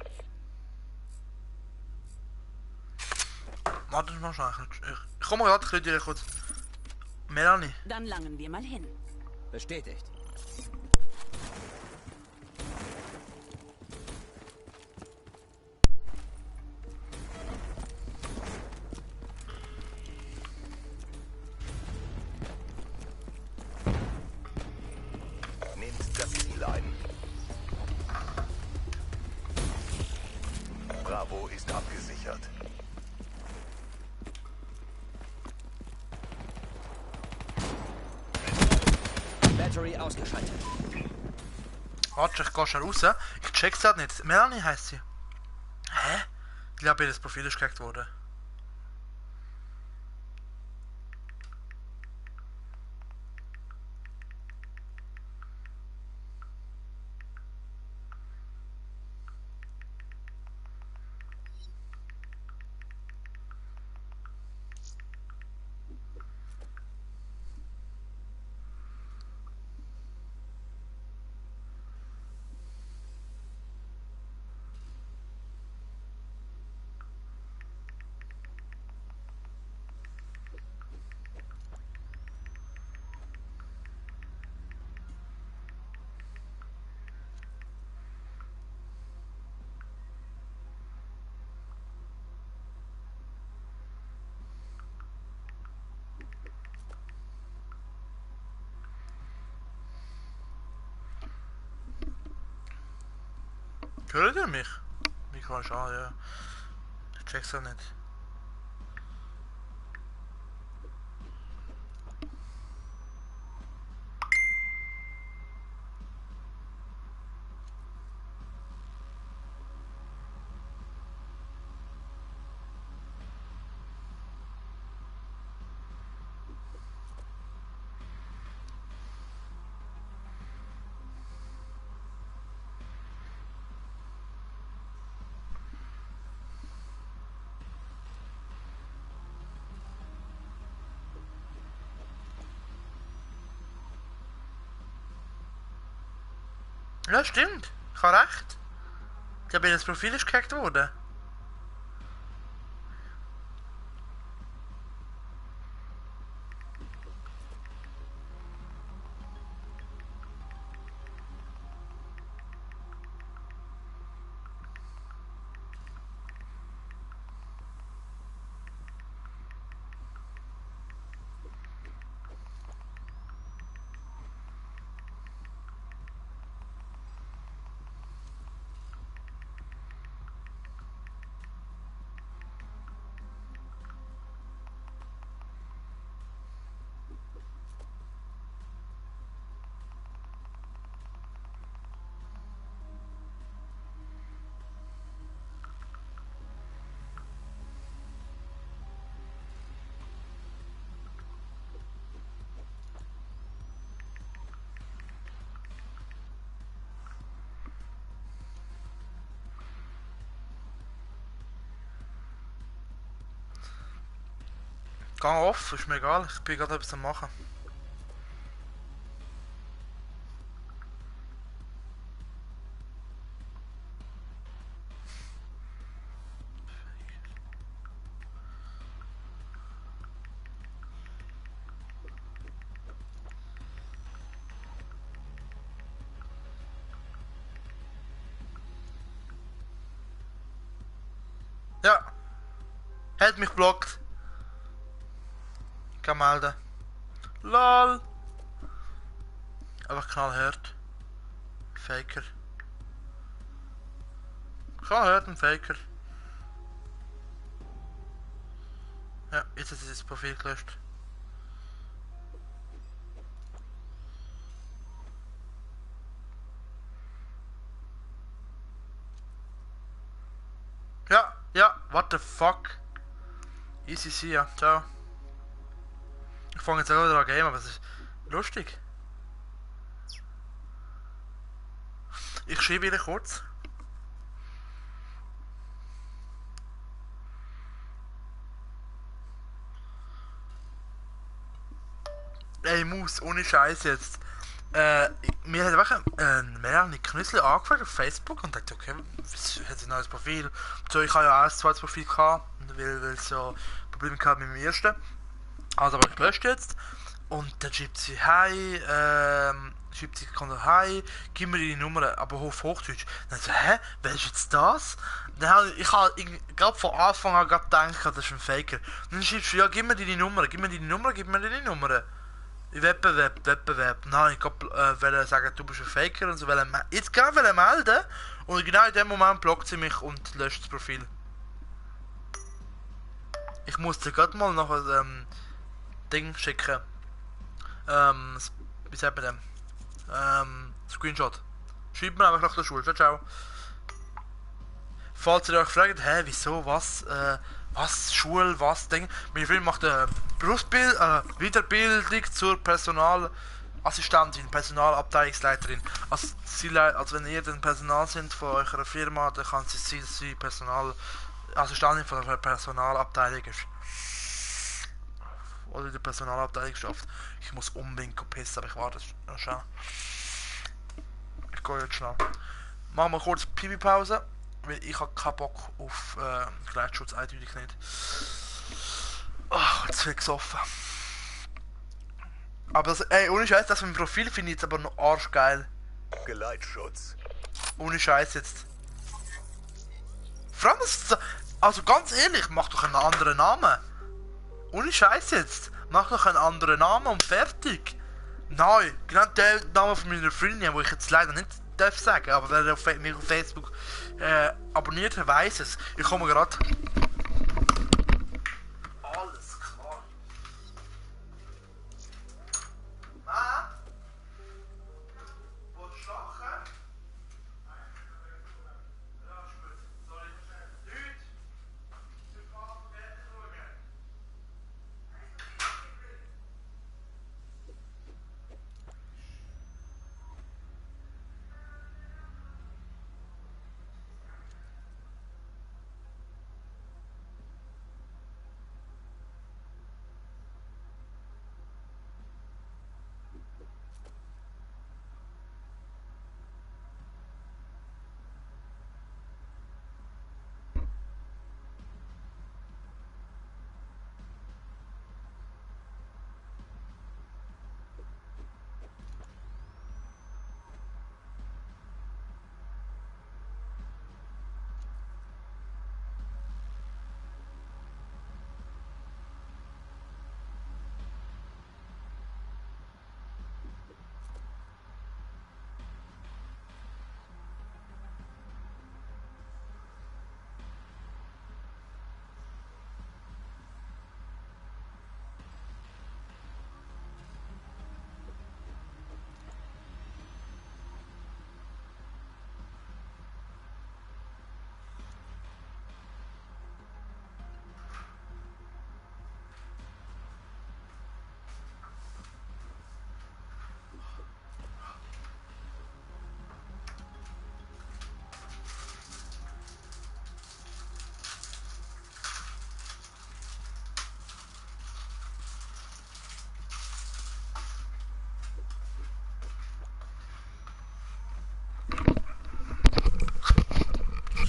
Warte mal schnell. Ich komme gerade, ich dir kurz. Melanie. Dann langen wir mal hin. Bestätigt. Nehmt das Ziel ein. Bravo ist abgesichert. Battery ausgeschaltet. Warte, ich geh schnell raus. Ich check's halt nicht. Melanie heisst sie. Hä? Ich glaube, ihr das Profil ist gehackt worden. Hört ihr mich? Mikro ist an, ja. Ich check's auch nicht. Ja, stimmt. Ich habe recht. Ich habe das Profil ist gehackt worden. Gang off, ist mir egal. Ich bin gerade etwas am machen. Ja. Hat mich blockt. Kann melden. LOL. Einfach knallhart. Faker. Knallhart ein Faker. Ja, jetzt hat sie das Profil gelöscht. Ja, what the fuck? Easy see ya, ciao. Ich fange jetzt auch wieder an Game, aber es ist lustig. Ich schreibe wieder kurz. Ey Maus, ohne Scheiß jetzt. Mir hat einfach Melanie Knüssel angefragt auf Facebook und dachte, okay, hat sie ein neues Profil? So, ich habe ja auch ein zweites Profil gehabt, weil so Probleme gehabt mit dem ersten. Also aber ich gelöscht jetzt. Und dann schreibt sie, hi, hi, gib mir deine Nummer, aber auf Hochdeutsch. Dann so, hä, wer ist jetzt das? Dann habe ich gerade von Anfang an gedacht, das ist ein Faker. Und dann schreibt sie, ja, gib mir deine Nummer. Wettbewerb. Nein, ich wollte sagen, du bist ein Faker und so. Jetzt gerade melden und genau in dem Moment blockt sie mich und löscht das Profil. Ich musste gerade mal noch ein Ding schicken. Wie sagt man dem? Screenshot. Schreibt mir einfach nach der Schule. Ciao, ciao. Falls ihr euch fragt, hä, wieso, was, Schule, was, Ding. Meine Freundin macht eine Weiterbildung zur Personalassistentin, Personalabteilungsleiterin. Also wenn ihr dann Personal sind von eurer Firma, dann kann sie sein, dass sie Personalassistentin von der Personalabteilung ist. Oder in der Personalabteilung schafft. Ich muss unbedingt pissen, aber ich warte noch schnell. Ich gehe jetzt schnell. Machen wir kurz Pipi-Pause. Weil ich habe keinen Bock auf Gleitschutz, eindeutig nicht. Ach, jetzt wird gesoffen. Aber das, ey, ohne Scheiß, das mit dem Profil finde ich jetzt aber noch arschgeil. Geleitschutz. Ohne Scheiß jetzt. Vor allem, also ganz ehrlich, mach doch einen anderen Namen. Ohne Scheiß jetzt. Mach doch einen anderen Namen und fertig. Nein, genau der Name von meiner Freundin, wo ich jetzt leider nicht darf sagen, aber wer mich auf Facebook abonniert, weiss es. Ich komme gerade. Alles klar. Ah? Willst du schlafen? Ja, ist gut. Sorry. Leute! Ich kann auf den Bett schauen.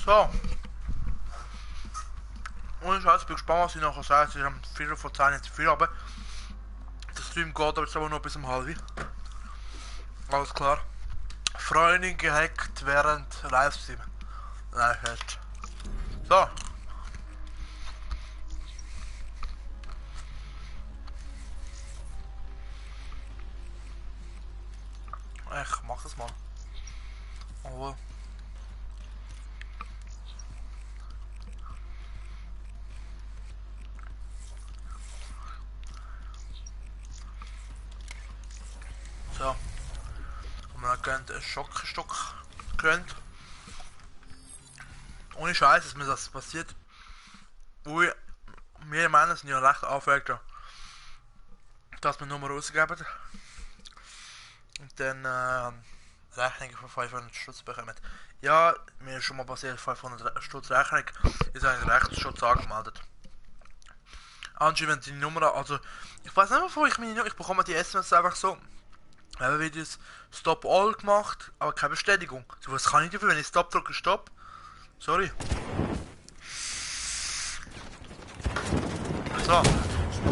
So. Ohne Scheiß, ich bin gespannt, was ich nachher sage. Es ist am 4 vor 10 jetzt viel, aber der Stream geht aber jetzt aber nur bis um halb. Alles klar. Freunde gehackt während Livestream. Nein, fest. So. Ich mach das mal. Aber so. Und man kennt ein Schockstock gönnt. Ohne Scheiß ist mir das passiert. Ui, wir Männer sind ja recht aufgeregt, dass wir Nummer rausgeben. Und dann Rechnungen von 500 Stutz bekommen. Ja, mir ist schon mal passiert, 500 Stutz Rechnung ist eigentlich Rechtsschutz angemeldet. Anscheinend die Nummer, also ich weiß nicht, wovon ich bekomme die SMS einfach so. Eben wie das Stop All gemacht, aber keine Bestätigung. So, was kann ich dafür, wenn ich Stop drücke, Stop? Sorry. So,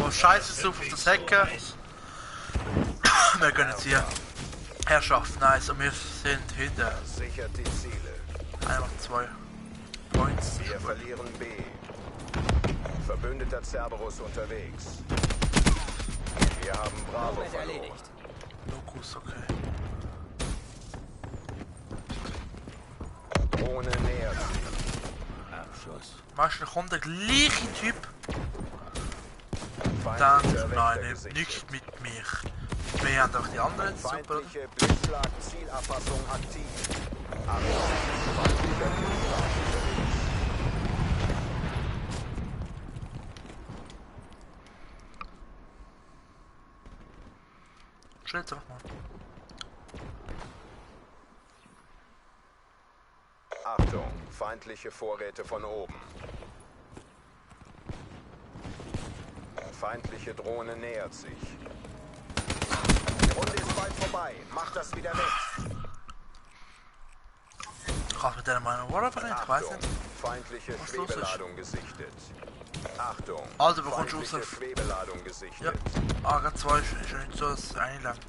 oh, Scheiße auf das Hacken. Wir können jetzt hier. Herrschaft, nice, und wir sind hinter. Sichert die Ziele. Einfach 2 Points. Wir verlieren B. Verbündeter Cerberus unterwegs. Wir haben Bravo Arbeit verloren. erledigt. Lokus, okay. Drohne nähert sich. Abschuss. Meistens kommt der gleiche Typ. Feindlicher Dann, Wächter nein, gesichtet. nicht mit mir. Wir haben doch die anderen, super. Feindliche Blitzschlag-Zielerfassung aktiv. Achtung, feindlicher Blitzschlag unterwegs. Schritt doch mal. Achtung, feindliche Vorräte von oben. Feindliche Drohne nähert sich. Die Runde ist bald vorbei. Mach das wieder weg. Kannst mit deiner Meinung War einfach nicht, ich weiß Achtung, nicht. feindliche Was los ist? Schwebeladung gesichtet. Achtung, Also, bekommst du feindliche raus. Schwebeladung Ja. gesichtet. AK2 ist ja nicht so, dass es einlangt.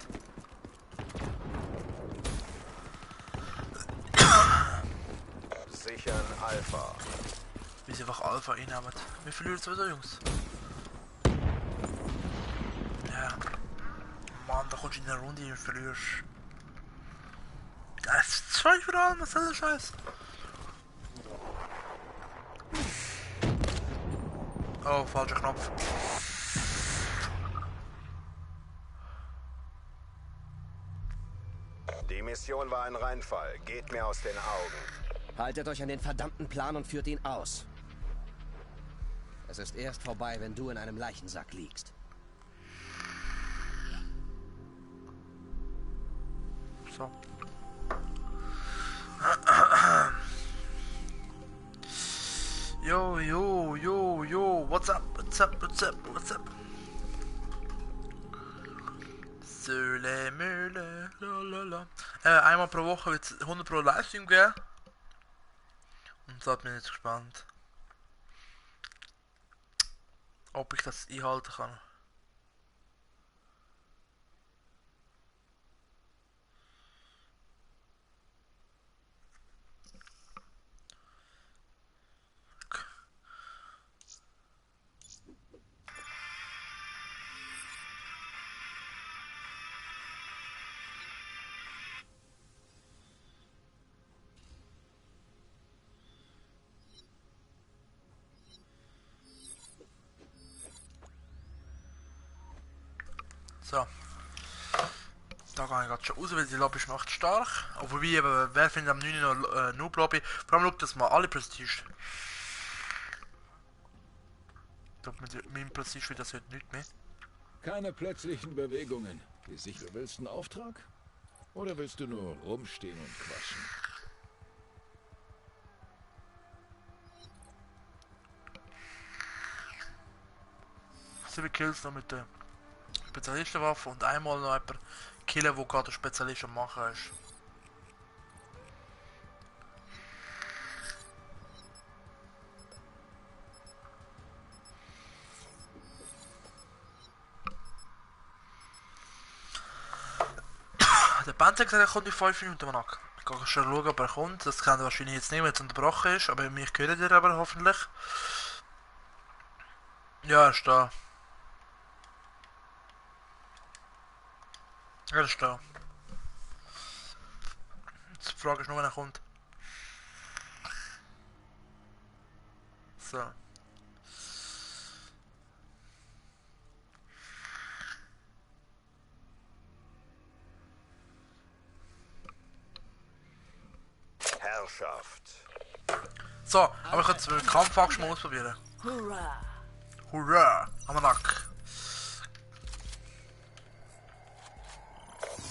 Sichern Alpha. Wie sie einfach Alpha inhaben. Wir verlieren sowieso, Jungs. Ja. Mann, da kommst du in eine Runde und verlierst. Das ist schon überall, was soll der Scheiß? Oh, falscher Knopf. Die Mission war ein Reinfall. Geht mir aus den Augen. Haltet euch an den verdammten Plan und führt ihn aus. Es ist erst vorbei, wenn du in einem Leichensack liegst. So. Yo, what's up? Söhle, Mühle, lalala. Einmal pro Woche wird es 100 pro Livestream geben. Und da bin ich jetzt gespannt, ob ich das einhalten kann. So. Da gehe ich gerade schon raus, weil die Lobby ist macht stark. Obwohl, eben, wer findet am 9. noch Noob Lobby? Vor allem schaut, dass man alle Prestige. Ich glaube, mit meinem Prestige wird das heute nicht mehr. Keine plötzlichen Bewegungen. Wie sicher, willst du einen Auftrag? Oder willst du nur rumstehen und quatschen? Sieben Kills noch mit der Spezialistenwaffe und einmal noch jemand killen, wo gerade der Spezialist am machen ist. Der Band hat gesagt, er kommt in 5 Minuten nach. Ich kann schon schauen, ob er kommt. Das kann er wahrscheinlich jetzt nicht, weil es unterbrochen ist, aber mich hört ihr aber hoffentlich. Ja, er ist da. Er ist da. Jetzt die Frage ist nur, wenn er kommt. So. Herrschaft. So, aber ich kann jetzt den Kampfaxt mal ausprobieren. Hurra! Hurra! Am Nack.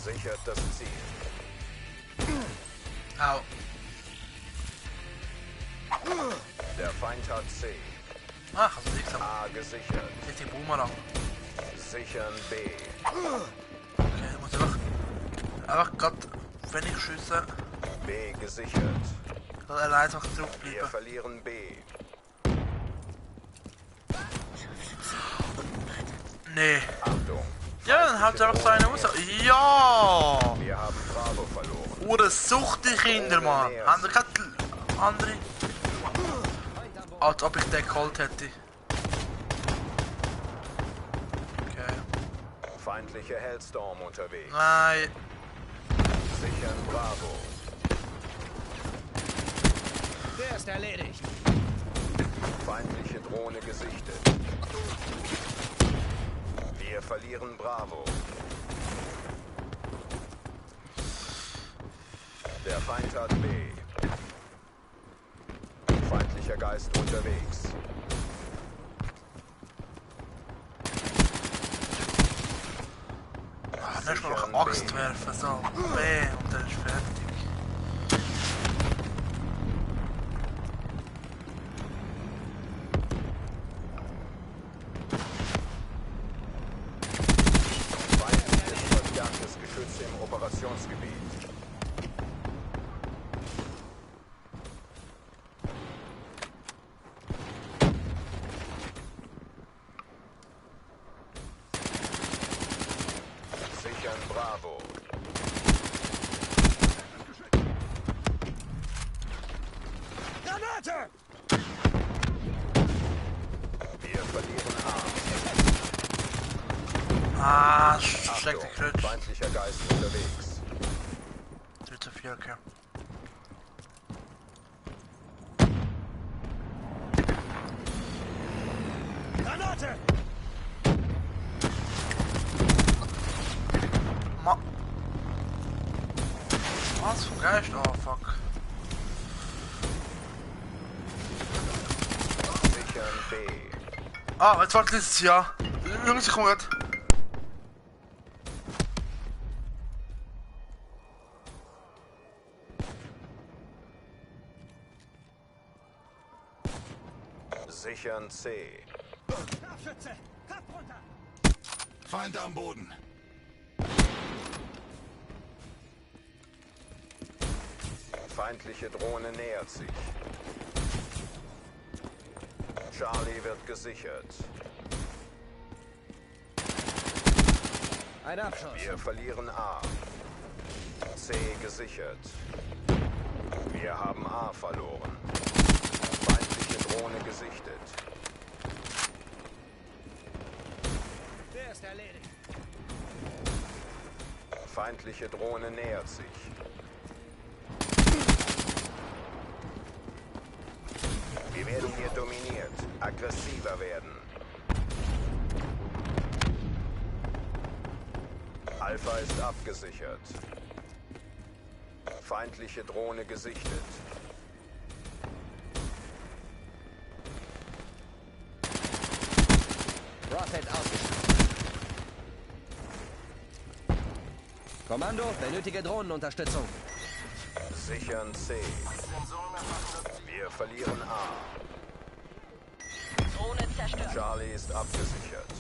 Sichert das Ziel. Au. Der Feind hat C. Ach, also nichts, aber A gesichert. jetzt den Boomerang. Sichern B. Okay, ich muss einfach gerade, wenn ich schieße, B gesichert. dann einfach Wir zurückbleiben. verlieren B. Nee. Achtung. Ja, dann haut einfach so einen raus. Ja! Wir haben Bravo verloren. Oder sucht die Kinder, Mann. Haben wir keine andere? Als ob ich den geholt hätte. Okay. Feindliche Hellstorm unterwegs. Nein. Sichern Bravo. Der ist erledigt. Feindliche Drohne gesichtet. Wir verlieren Bravo. Der Feind hat B. Feindlicher Geist unterwegs. Dann mal noch Axt werfen, so. B und dann ist fertig. Feindliches verstärktes Geschütz im Operationsgebiet. Sichern Bravo. Granate! Wir verlieren A. Ah, schlechte Achtung, Crit. feindlicher Geist unterwegs. Jetzt zu viel, okay. Granate! Was für Geist? Oh fuck. Sichern B. Ah, jetzt warte es ja. Jungs, ich komme grad. Sichern C. Feind am Boden. Feindliche Drohne nähert sich. Charlie wird gesichert. Ein Abschuss. Wir verlieren A. C gesichert. Wir haben A verloren. Feindliche Drohne gesichtet. Der ist erledigt. Feindliche Drohne nähert sich. Wir werden hier dominiert. Aggressiver werden. Alpha ist abgesichert. Feindliche Drohne gesichtet. Rocket ausgeschaltet. Kommando, benötige Drohnenunterstützung. Sichern C. Wir verlieren A. Drohne zerstört. Charlie ist abgesichert.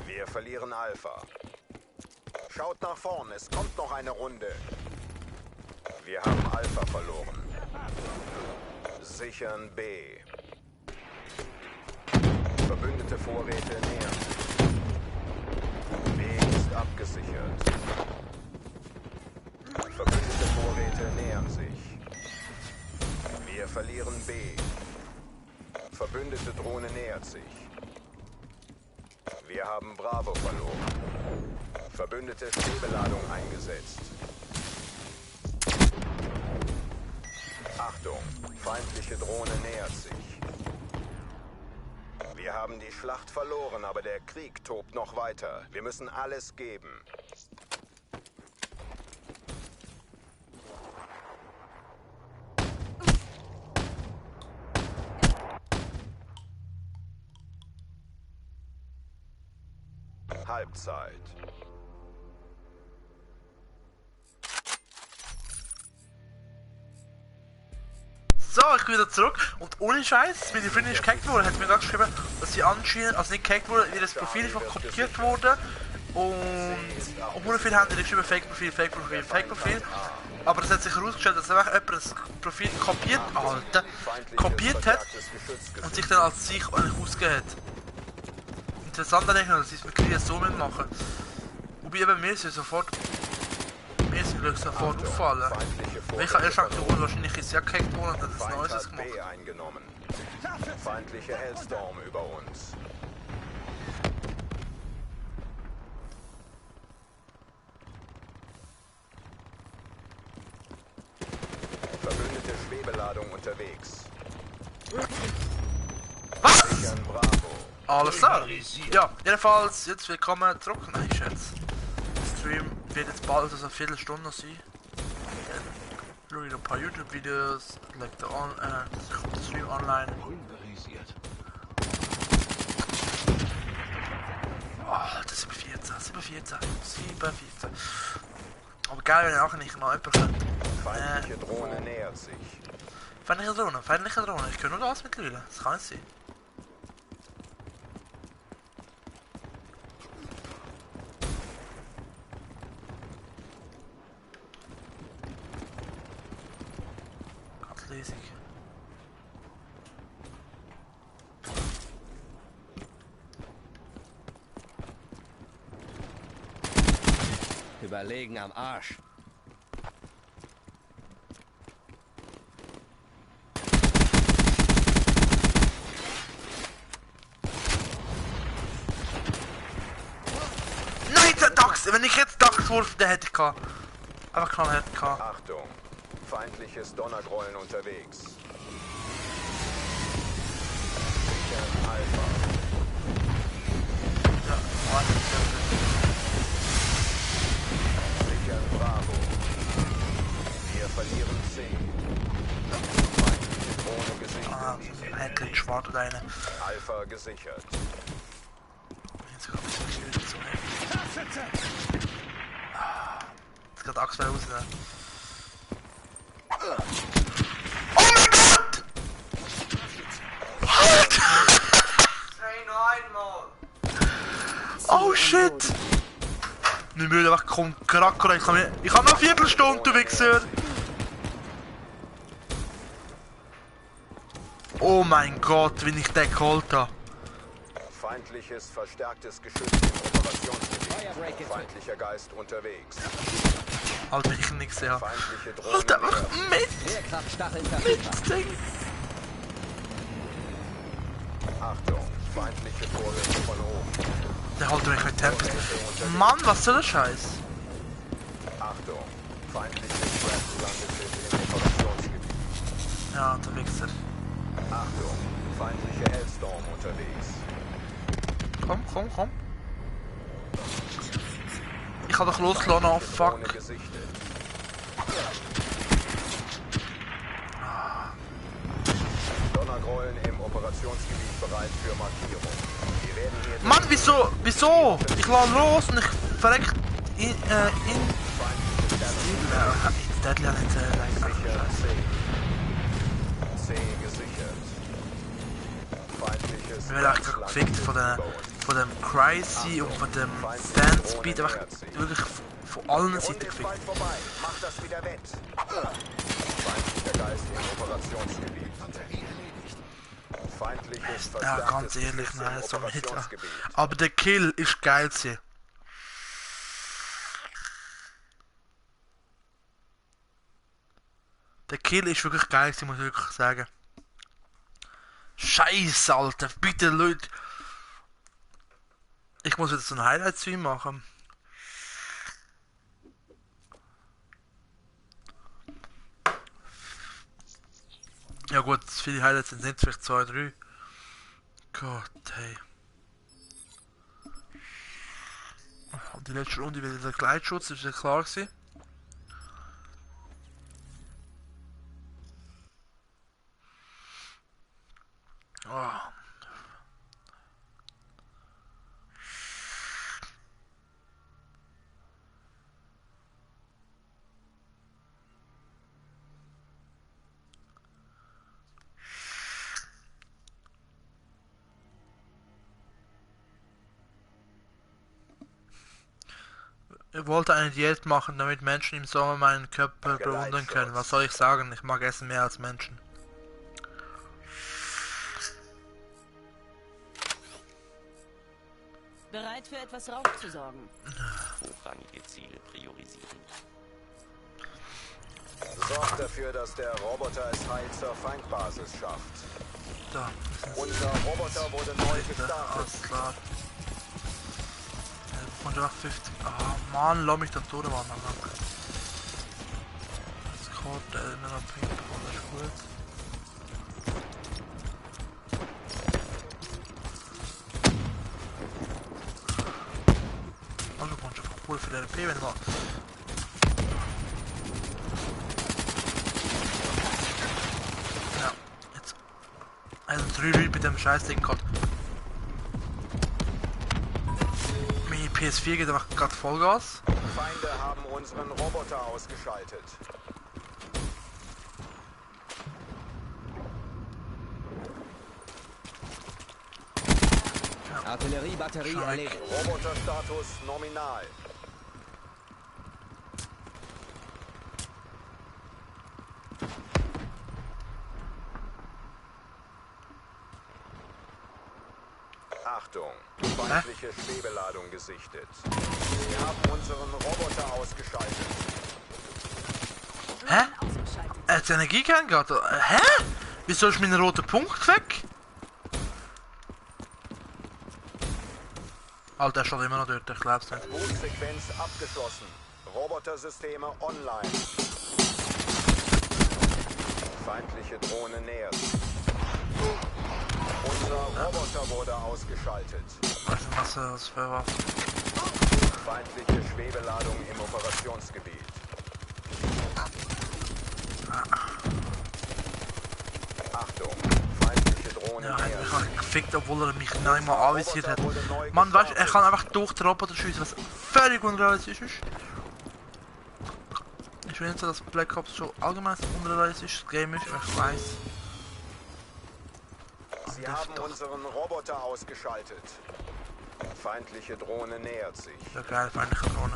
Wir verlieren Alpha. Schaut nach vorn, es kommt noch eine Runde. Wir haben Alpha verloren. Sichern B. Verbündete Vorräte nähern sich. B ist abgesichert. Verbündete Vorräte nähern sich. Wir verlieren B. Verbündete Drohne nähert sich. Wir haben Bravo verloren. Verbündete Schwebeladung eingesetzt. Achtung, feindliche Drohne nähert sich. Wir haben die Schlacht verloren, aber der Krieg tobt noch weiter. Wir müssen alles geben. Halbzeit. So, ich bin wieder zurück und ohne Scheiß, wie die Freundin nicht gehackt wurde, hat sie mir gerade geschrieben, dass sie anscheinend, also nicht gehackt wurde, wie das Profil einfach kopiert wurde und obwohl viele haben die geschrieben Fake-Profil, Fake-Profil, Fake-Profil, aber das hat sich herausgestellt, dass einfach jemand das Profil kopiert hat und sich dann als sich eigentlich ausgegeben hat. Interessant eigentlich noch, dass sie es mit so mitmachen. Wobei eben mir ist ja sofort auffallen. Weil ich habe erst gedacht, wahrscheinlich ist ja gehackt worden und hat das Neues gemacht. B eingenommen. Feindliche Hellstorm über uns. Verbündete Schwebeladung unterwegs. Was? Sichern Bravo. Alles klar. Ja, jedenfalls, jetzt willkommen zurück. Nein, Scherz. Der Stream wird jetzt bald also eine Viertelstunde noch sein. Dann schaue ich noch ein paar YouTube-Videos, lege den Stream online. Pulverisiert. Oh, das ist 714. Aber geil, wenn ich nachher nicht noch jemanden könnte. Feindliche Drohne nähert sich. Feindliche Drohne. Ich kann nur das mittlerweile. Das kann nicht sein. Ganz lässig. Überlegen am Arsch. Wenn ich jetzt Dachswurf, den hätte ich gehabt. Einfach klar hätte ich gehabt. Achtung, feindliches Donnergrollen unterwegs. Sichern Alpha. Ja, warte. Sichern Bravo. Wir verlieren C. Feindliche Drohne gesichert. Hätte schwarz oder eine. Alpha gesichert. Jetzt kommt ein bisschen Schild zu. Jetzt geht Axt wieder raus. Ne? Oh mein Gott! Halt! Oh shit! Nicht müde, einfach komm, Kracker. Ich habe noch eine Viertelstunde, du Wichser! Oh mein Gott, wie ich den geholt habe. Feindliches verstärktes Geschütz im Operationsgebiet. Feindlicher Geist unterwegs. Alter, ich nicht gesehen habe. Feindliche Drohne Halt einfach nähert sich. mit! Leerkraftstacheln verfügbar. Das Ding! Achtung, feindliche Vorräte von oben. Der holt mich mit Tempest. Mann, was soll der Scheiß? Achtung, feindliches Landeschiff im Operationsgebiet. Ja, der Wichser. Achtung, feindliche Hellstorm unterwegs. Komm. Ich kann doch losgelassen, oh Drohne fuck. gesichtet. Donnergrollen im Operationsgebiet bereit für Markierung. Wir werden hier Mann, wieso? Ich lasse los und ich verreck in Deadly nicht sicher C gesichert. Feindliches ich werde auch gerade gefickt von dem Crazy und von dem Stand Speed, einfach wirklich von allen Seiten gefickt. Bald vorbei. Mach das wieder wett. Feindlicher Geist im Operationsgebiet. Feindliches Ja, verstärktes ganz ehrlich, Geschütz im nein, so mit. Operationsgebiet. Aber der Kill ist geil gewesen. Der Kill ist wirklich geil gewesen, muss ich wirklich sagen. Scheiße, Alter, bitte Leute. Ich muss jetzt so ein Highlight-Stream machen. Ja gut, viele Highlights sind nicht, vielleicht 2, 3. Gott, hey. Und die letzte Runde wieder der Gleitschutz, ist ja klar gewesen. Oh. Ich wollte eine Diät machen, damit Menschen im Sommer meinen Körper bewundern können. Was soll ich sagen? Ich mag Essen mehr als Menschen. Bereit für etwas Rauch zu sorgen. Hochrangige Ziele priorisieren. Sorgt dafür, dass der Roboter es heil zur Feindbasis schafft. Da. Unser Roboter wurde neu gestartet. Alles klar. 150. Ah, Mann, lass mich da tot wandern. Das Code, in einer Paintball, das ist gut. Also kommst du einfach cool für den RP, wenn du mal. Ja, jetzt. Also 3 Leute mit dem Scheißding gehabt. Meine PS4 geht einfach gerade Vollgas. Feinde haben unseren Roboter ausgeschaltet. Artilleriebatterie Schau weg. erledigt. Roboterstatus nominal. Achtung, feindliche Schwebeladung gesichtet. Wir haben unseren Roboter ausgeschaltet. Hä? Ausgeschaltet. Er hat Energiekern gehabt. Hä? Wieso ist mein roter Punkt weg? Alter, er steht immer noch dort, ich glaub's nicht. Bootsequenz abgeschlossen. Robotersysteme online. Feindliche Drohne nähert sich. Unser Roboter wurde ausgeschaltet. Ich weiß nicht, was das für was. Feindliche Schwebeladung im Operationsgebiet. Achtung, feindliche Drohne Ja, er hat nähert mich sich. halt gefickt, obwohl er mich nicht einmal anvisiert hat. Mann, weißt du, er kann einfach durch den Roboter schiessen, was völlig unrealistisch ist. Ich will nicht sagen, dass Black Ops schon allgemein ein unrealistisches Game ist, aber ich weiß. Sie haben unseren Roboter ausgeschaltet. Feindliche Drohne nähert sich. Ja geil, feindliche Drohne.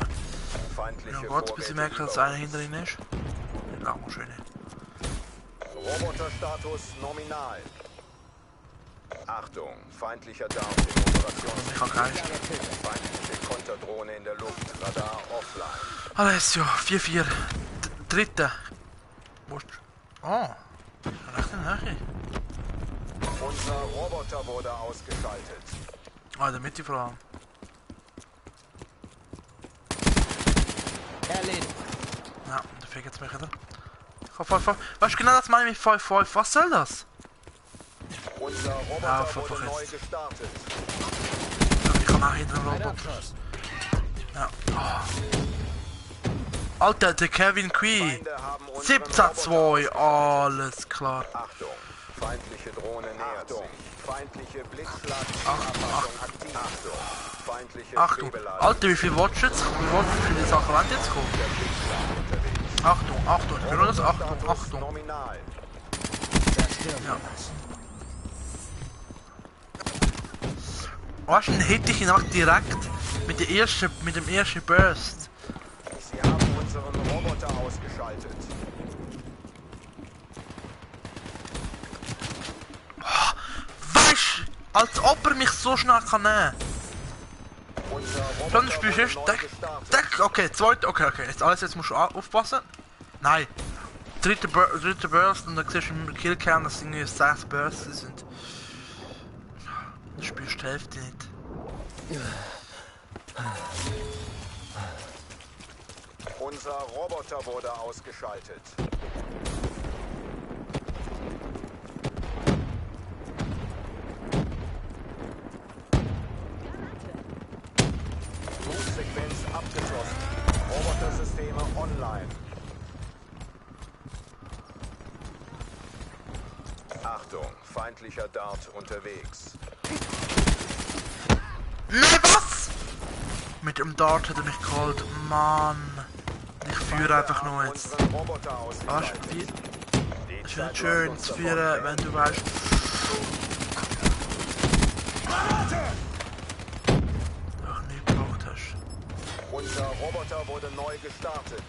Feindliche Ja Gott, bis ich merke, dass einer hinter ihnen ist. Ja, mal schön. Roboterstatus nominal. Achtung, feindlicher Down im Operationsgebiet. Ich hab Geist. Feindliche Konterdrohne in der Luft, Radar offline. Alessio, 4-4. Dritte. Wo ist... Oh. Recht in der Nähe. Unser Roboter wurde ausgeschaltet. Ah, in der Mitte vor allem. Erledigt. Ja, der fegt jetzt mich wieder. Weißt du genau, das meine ich mit 5-5? Was soll das? Unser Ja, Roboter einfach wurde neu jetzt. gestartet. Ja, ich kann auch hinter dem Ein Roboter. Abschuss. Ja. Oh. Alter, der Kevin Quee. Feinde haben unseren 17-2. Roboter Alles klar. Achtung, feindliche Drohne nähert sich. Feindliche Blitzschlag. Achtung. Aktiv. Achtung, feindliche Achtung. Schwebeladung. Alter, wie viel Watch jetzt? Wie viel für die Sachen wollen jetzt kommen? Achtung, Achtung. Ich will nur das Achtung, Status Achtung. nominal. Zerstören wir das. Weißt du, dann hätte ich ihn auch direkt mit dem ersten Burst. Sie haben unseren Roboter ausgeschaltet. Weißt du, als ob er mich so schnell kann nehmen. Unser Dann Roboter spielst wurde du neu erst. gestartet. Okay, zweite. Okay. Jetzt musst du aufpassen. Nein. Dritte Burst und dann siehst du im Killcam, dass irgendwie 6 Bursts sind. Dann spielst du die Hälfte nicht. Unser Roboter wurde ausgeschaltet. Bootsequenz abgeschlossen. Robotersysteme online. Achtung, feindlicher Dart unterwegs. Nein, was? Mit dem Dart hat er mich geholt. Mann. Ich führe einfach nur jetzt. Unseren Roboter Was? ausgeschaltet. Wie? Die Es Zeit wird schön läuft zu uns führen, davon. wenn du weißt. Doch nicht gebraucht hast. Unser Roboter wurde neu gestartet.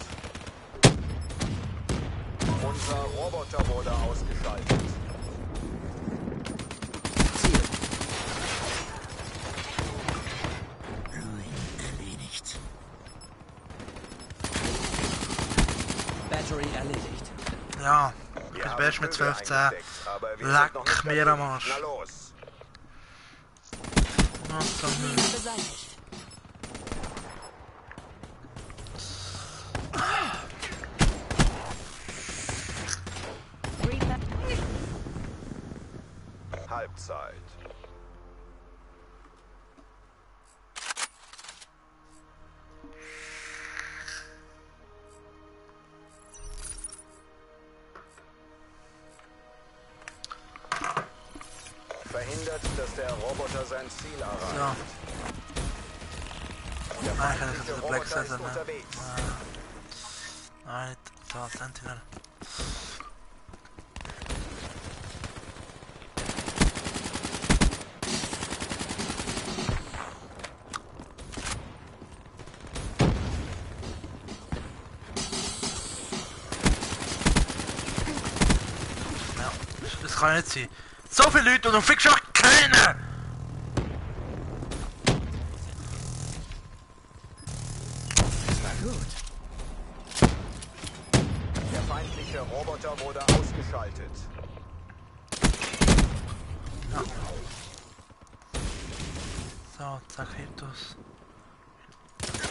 Unser Roboter wurde ausgeschaltet. Ziel. Erledigt. Battery erledigt. Ja, Wir das haben Beste mit Vögel 12-10. eingesteckt, aber wir sind Leck noch nicht mir fertig. am Arsch. Na los. Was dann Gegner beseitigt. Reaper. Halbzeit. Verhindert, dass der Roboter sein Ziel erreicht. Ja. Der Nein, ich kann feindliche nicht auf den Black Roboter ist setzen, ne? unterwegs. Nein, da, Sentinel. Ja, das kann nicht sein. So viele Leute und du fickst einfach keinen! War gut. Der feindliche Roboter wurde ausgeschaltet. So, zack, Hitus.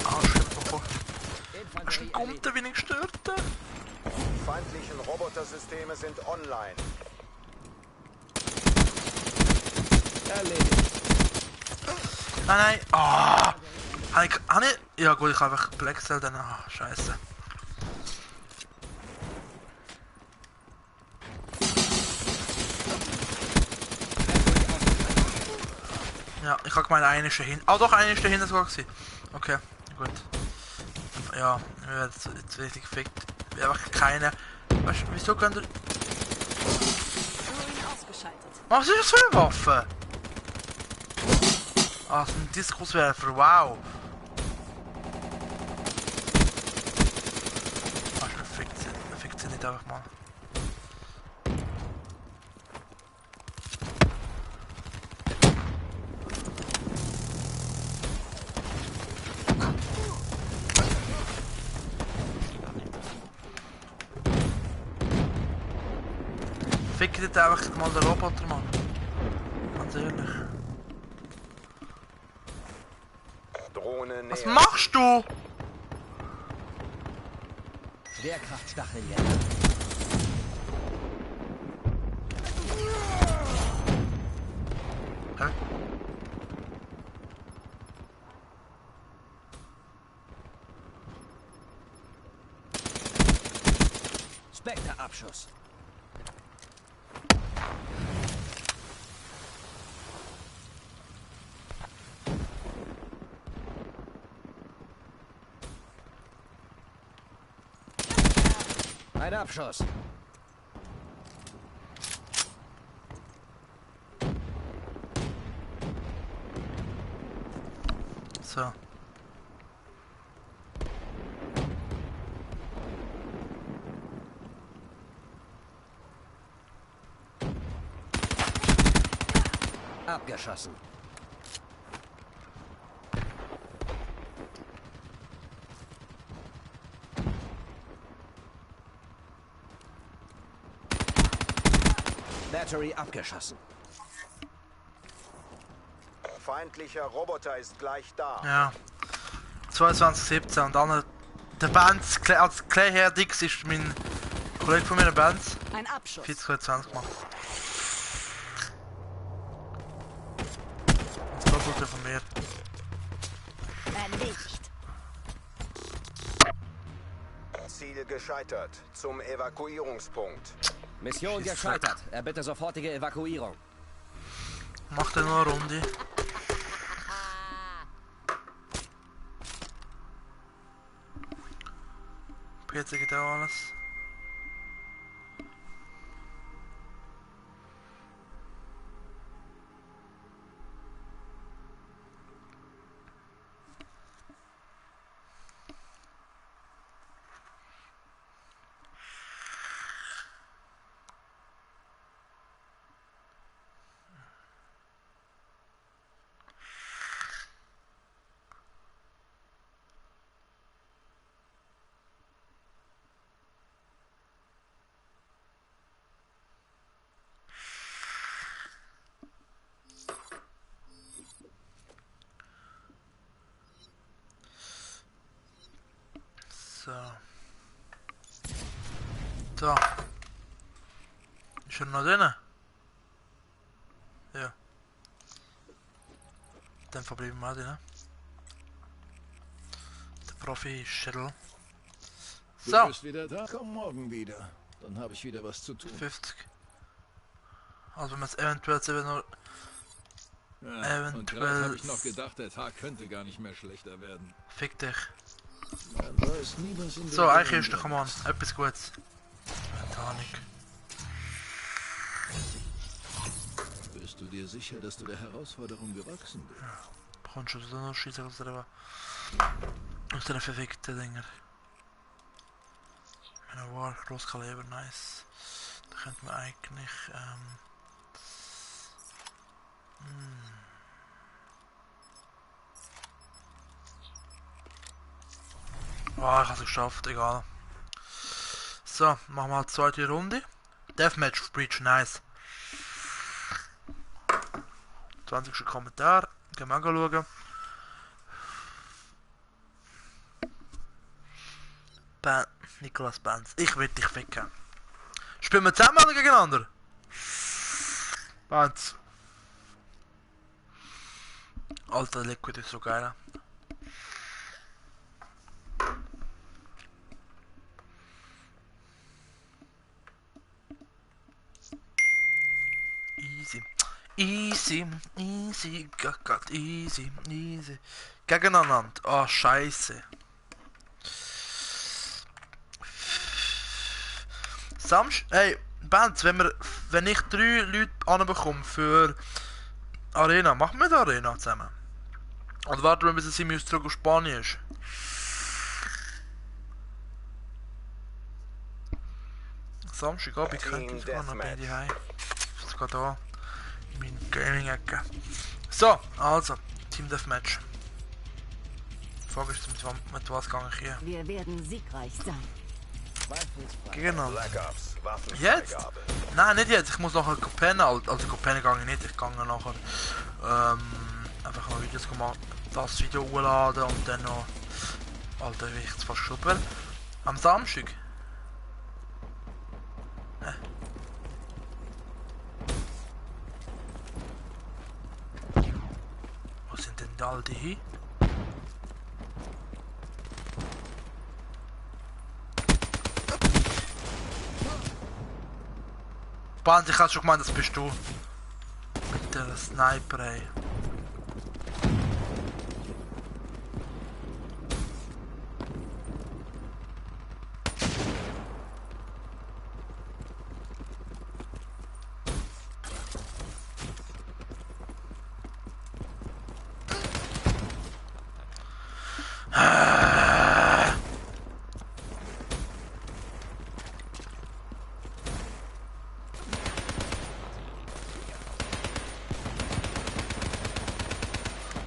Arschloch. Hast du einen Kumpel, wie ich gestört? Die feindlichen Robotersysteme sind online. Erledigt. Nein, nein. Ah! Habe ich... Ja gut, ich habe einfach Black Cell dann... Ah, scheiße. Ja, ich habe gemeint, einer ist da hinten. Ah doch, einer ist da hinten sogar gewesen. Okay, gut. Ja, wir werden jetzt richtig gefickt. Wir haben einfach keine... Weißt du, wieso könnt ihr... Ruin ausgeschaltet. Was ist das für eine Waffe? Ah, so ein Diskuswerfer, wow. Ach, man fickt sie nicht einfach mal. Fickt nicht einfach mal den Roboter, Mann. Ganz ehrlich. Drohne Was näher. machst du? Schwerkraftstacheln. Hä? Spectre-Abschuss. Ein Abschuss. So. Abgeschossen. Battery abgeschossen. Feindlicher Roboter ist gleich da. Ja. 2217 und dann der Benz, als Clay Dix ist mein Kollege von mir, der Benz. Ein Abschuss. 4020 gemacht. Das Doppelte von mir. Erledigt. Ziel gescheitert. Zum Evakuierungspunkt. Mission gescheitert. Erbitte sofortige Evakuierung. Macht er nur eine Runde. PC geht auch alles. So. So. Ist er noch drin? Ja. Dann verbleiben wir drin. Der Profi ist Schädel. Du So. bist wieder da? Komm morgen wieder. Dann habe ich wieder was zu tun. 50. Also wenn man es eventuell jetzt eben nur... Ja, und gerade Eventuell... habe ich noch gedacht, der Tag könnte gar nicht mehr schlechter werden. Fick dich. Man weiß nie, was in der So, eigentlich ist Welt doch, come on. Etwas Gutes. Titanic. Bist du dir sicher, dass du der Herausforderung gewachsen bist? Bekommst du so noch Scheiße aus den verfickten Dinger. Eine War, Grosskaliber, nice. Da könnte man eigentlich, Oh, ich hab's geschafft, egal. So, machen wir halt die zweite Runde. Deathmatch Breach, nice. 20. Kommentar. Gehen wir mal schauen. Nicolas Benz. Ich will dich ficken. Spielen wir zusammen oder gegeneinander? Benz. Alter, Liquid ist so geil. Easy. Easy, easy, Gott, easy, easy. Gegeneinander. Oh, scheiße. Hey, Benz, wenn ich 3 Leute anbekomme für Arena, machen wir die Arena zusammen? Oder warten wir, bis Simius zurück aus Spanien ist? Samstagabend könnte ich sogar noch bei dir heim. Jetzt geht da in meine Gaming-Ecke. So, also, Team Deathmatch. Die Frage ist, mit was gehe ich hier? Wir werden siegreich sein. Genau. Black Ops, Jetzt? Waffenfreigabe. Nein, nicht jetzt. Ich muss nachher pennen. Also pennen gehe ich nicht. Ich gehe nachher einfach noch Videos gemacht, das Video hochladen und dann noch. Alter, wie ich jetzt fast geschoben will. Am Samstag. Wo sind denn da all die hin? Band, ich hatte schon gemeint, das bist du. Mit der Sniper, ey.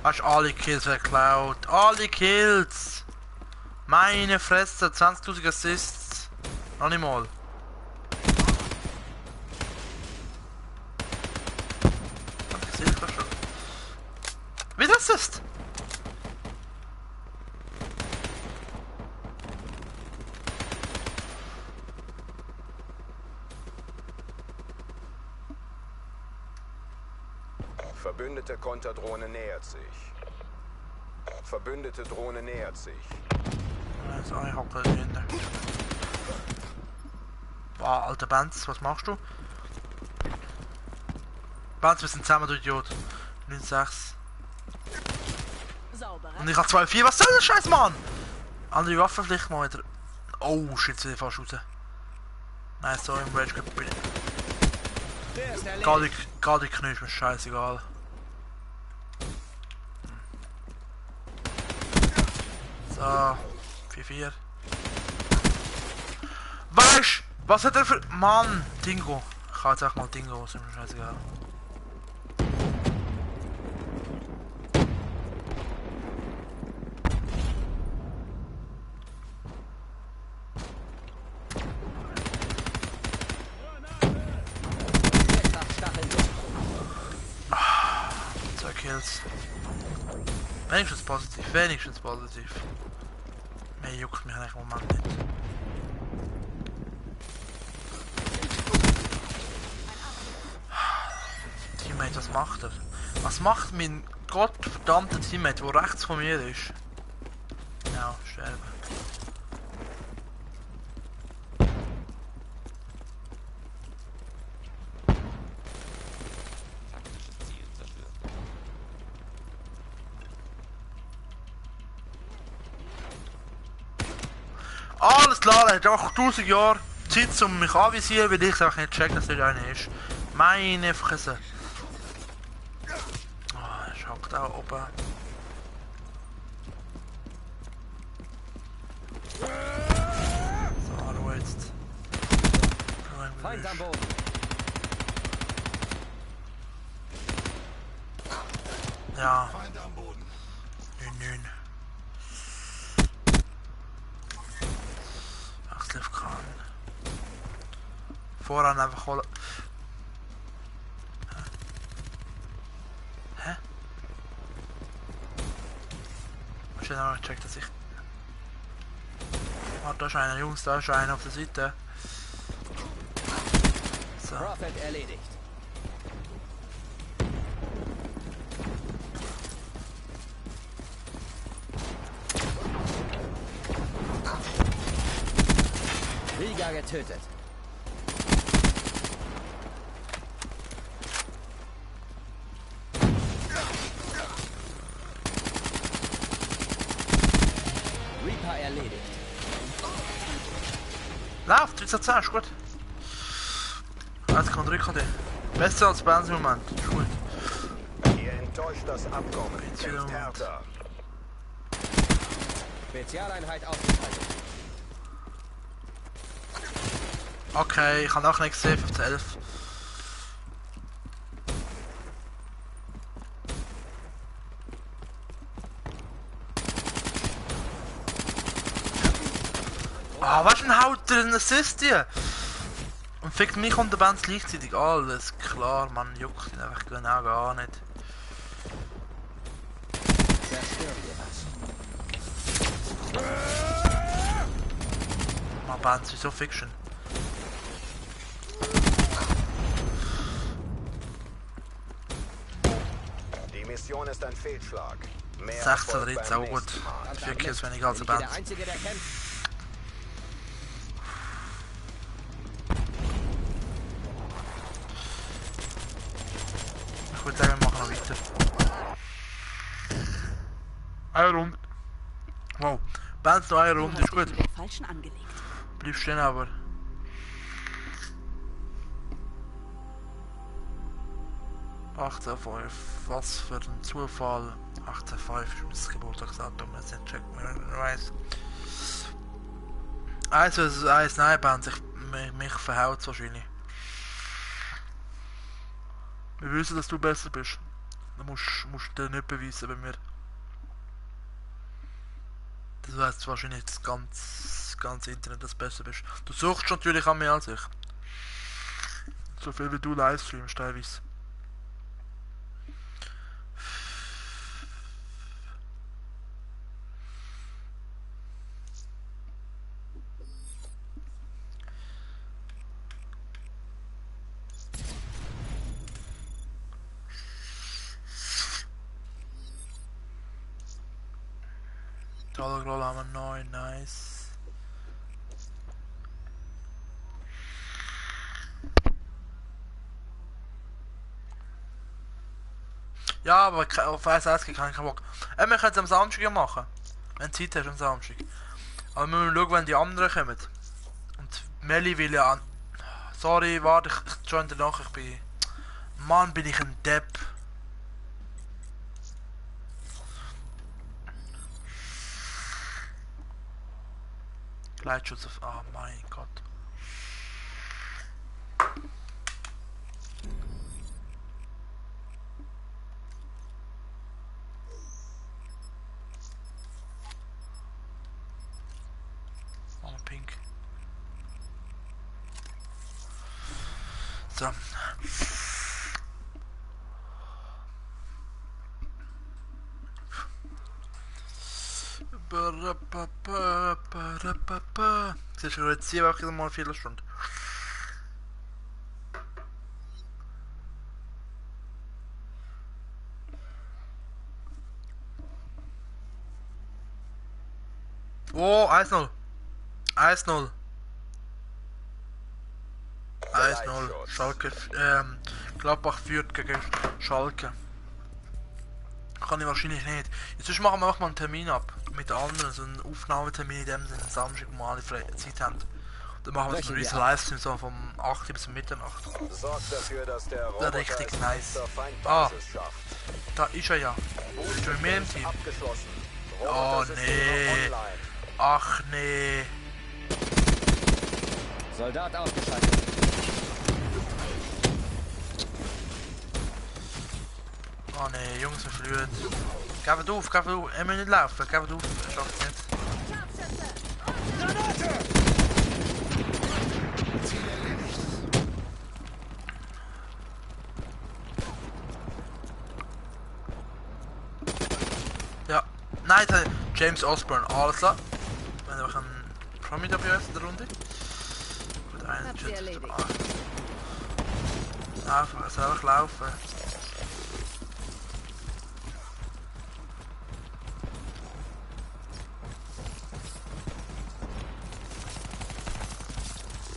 Hast alle Kills geklaut. Alle Kills! Meine Fresse, 20.000 Assists. Noch nicht mal. Ich sehe das schon. Wie das ist? Verbündete Konterdrohne nähert sich. Verbündete Drohne nähert sich. Das ist eigentlich auch dahinter. Boah, alter Benz, was machst du? Benz, wir sind zusammen, du Idiot. 9,6. Sauber. Und ich hab 2,4. Was soll das Scheiß, Mann? Andere Waffe vielleicht mal wieder. Oh, shit, sind fast raus. Nein, so im Rage Grip bin ich. Gar die Knie ist mir scheißegal. So, 4-4. Weißt, was hat er für... Mann, Dingo. Ich kann jetzt auch mal Dingo, was ist mir scheißegal. Zwei Kills. Wenigstens positiv, wenigstens positiv. Mehr juckt mich eigentlich im Moment nicht. Teammate, was macht er? Was macht mein gottverdammter Teammate, der rechts von mir ist? Ja, sterben. Taktisches Ziel zerstört. Alles klar, er hat auch 1000 Jahre Zeit, um mich anvisieren, weil ich es einfach nicht check, dass er einer ist. Meine Fresse. Oh, er schockt da oben. So, Ruhe jetzt. Feind am Boden. Ja. Feind am Boden. 9-9. Wechselkran. Voran einfach holen. Hä? Ich habe noch gecheckt, dass ich... Ah, da ist einer, Jungs, da ist einer auf der Seite. So. Prophet erledigt. Rieger getötet. Reaper erledigt. Lauf, 13 ist gut. Jetzt kann drücken. Besser als Bands im Moment, ist gut. Ihr enttäuscht das Abkommen. Jetzt wieder Kämpft härter. Spezialeinheit ausgeschaltet. Okay, ich habe nachher nicht gesehen, 15-11. Ah, was ein haut der einen Assist hier? Und fickt mich und der Band gleichzeitig. Alles klar, man juckt ihn einfach genau gar nicht. Zerstören wir das. Man Band ist so Fiction. Die Mission ist ein Fehlschlag. Mehr 16 Erfolg 13, beim auch gut. nächsten Mal. 4 Kills weniger als Bin der ich hier Band. der Einzige, der kämpft? Ich würde sagen, wir machen noch weiter. Eine Runde. Wow. Band noch eine Runde, ist gut. Den Falschen angelegt. Bleib stehen aber. ...18,5. Was für ein Zufall. 18,5 ist mein Geburtstagsdatum. Jetzt nicht checkt, wer weiß. 1 vs 1, nein, Band. Mich verhaut es wahrscheinlich. Wir wissen, dass du besser bist. Dann musst du nicht beweisen bei mir. Das weiss wahrscheinlich das ganze Internet, dass du besser bist. Du suchst natürlich an mehr als ich. So viel wie du livestreamst teilweise. Dollargroll haben wir 9, nice. Ja, aber auf SS kann ich keinen Bock. Wir können es am Samstag machen. Wenn du Zeit hast am Samstag. Aber wir müssen schauen, wenn die anderen kommen. Und Melli will ja an... Sorry, warte, ich join danach, ich bin... Mann, bin ich ein Depp. Gleitschutz auf... Oh mein Gott. Oh, pink. So. Das ist schon jetzt 7 Wochen mal eine Viertelstunde. Oh, 1-0. 1-0. 1-0. Schalke, Gladbach führt gegen Schalke. Kann ich wahrscheinlich nicht. Jetzt machen wir auch mal einen Termin ab. Mit anderen, so einen Aufnahmetermin in dem Sinne, Samstag, wo wir alle Zeit haben. Dann machen wir so einen riesen Livestream so vom 8 bis Mitternacht. Sorgt dafür, dass der Roboter Richtig es nice. zur Feindbasis schafft. Da ist er ja. Ist er mit mir im Team? Abgeschlossen. Oh Robotersysteme nee. online. Ach nee. Soldat ausgeschaltet. Oh nee, Jungs, wir verlieren. Gebt auf, gebt auf. Er muss nicht laufen, gebt auf. Er schafft es nicht. Ja. Nein, James Osborne, alles klar. Wir haben einfach einen Promi da bei uns in der Runde. Gut, einen Habt ihr erledigt. Einfach, es einfach laufen.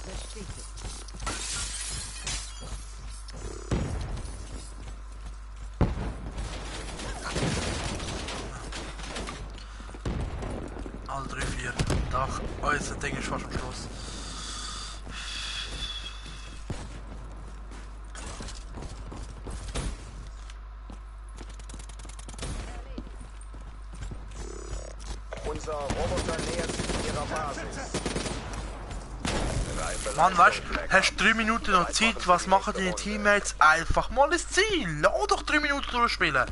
Bestätigt. Alle 3, 4. Doch, unser Ding ist fast am Schluss. Unser Roboter nähert sich ihrer Basis. Mann, weißt du, hast 3 Minuten noch Zeit, was machen deine Teammates? Einfach mal ins Ziel! Lass doch 3 Minuten durchspielen!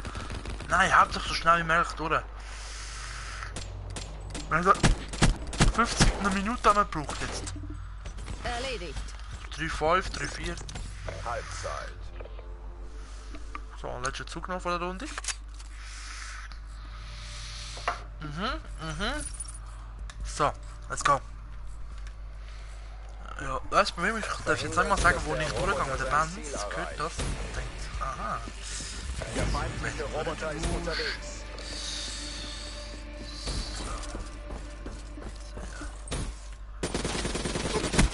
Nein, habt doch so schnell wie möglich durch. Wir haben so 50 Minuten gebraucht jetzt. Erledigt. 3, 5, 3, 4. Halbzeit. So, letzter Zug noch von der Runde. So, let's go. Ja, das Problem ist, ich darf jetzt nicht mal sagen, wo ich durchgegangen bin. Der Band gehört das und denkt, aha. Der feindliche Roboter ist unterwegs.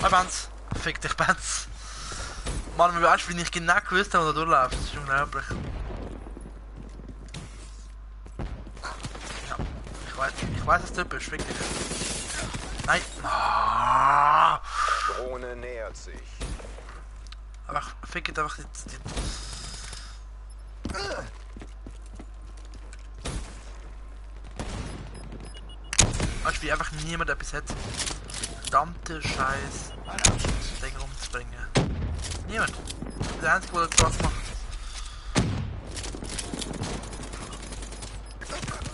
Hi Benz, fick dich Benz. Mann, wie weißt du, wie ich genau gewusst habe, wo er durchläuft? Das ist unglaublich. Ja, ich weiß, dass du bist, fick dich. Nein. Ah. Drohne nähert sich. Aber fick it einfach die... Weißt du, wie einfach niemand etwas hat? Verdammte Scheiß Ding rumzubringen. Niemand. Der Einzige, der das Spaß macht.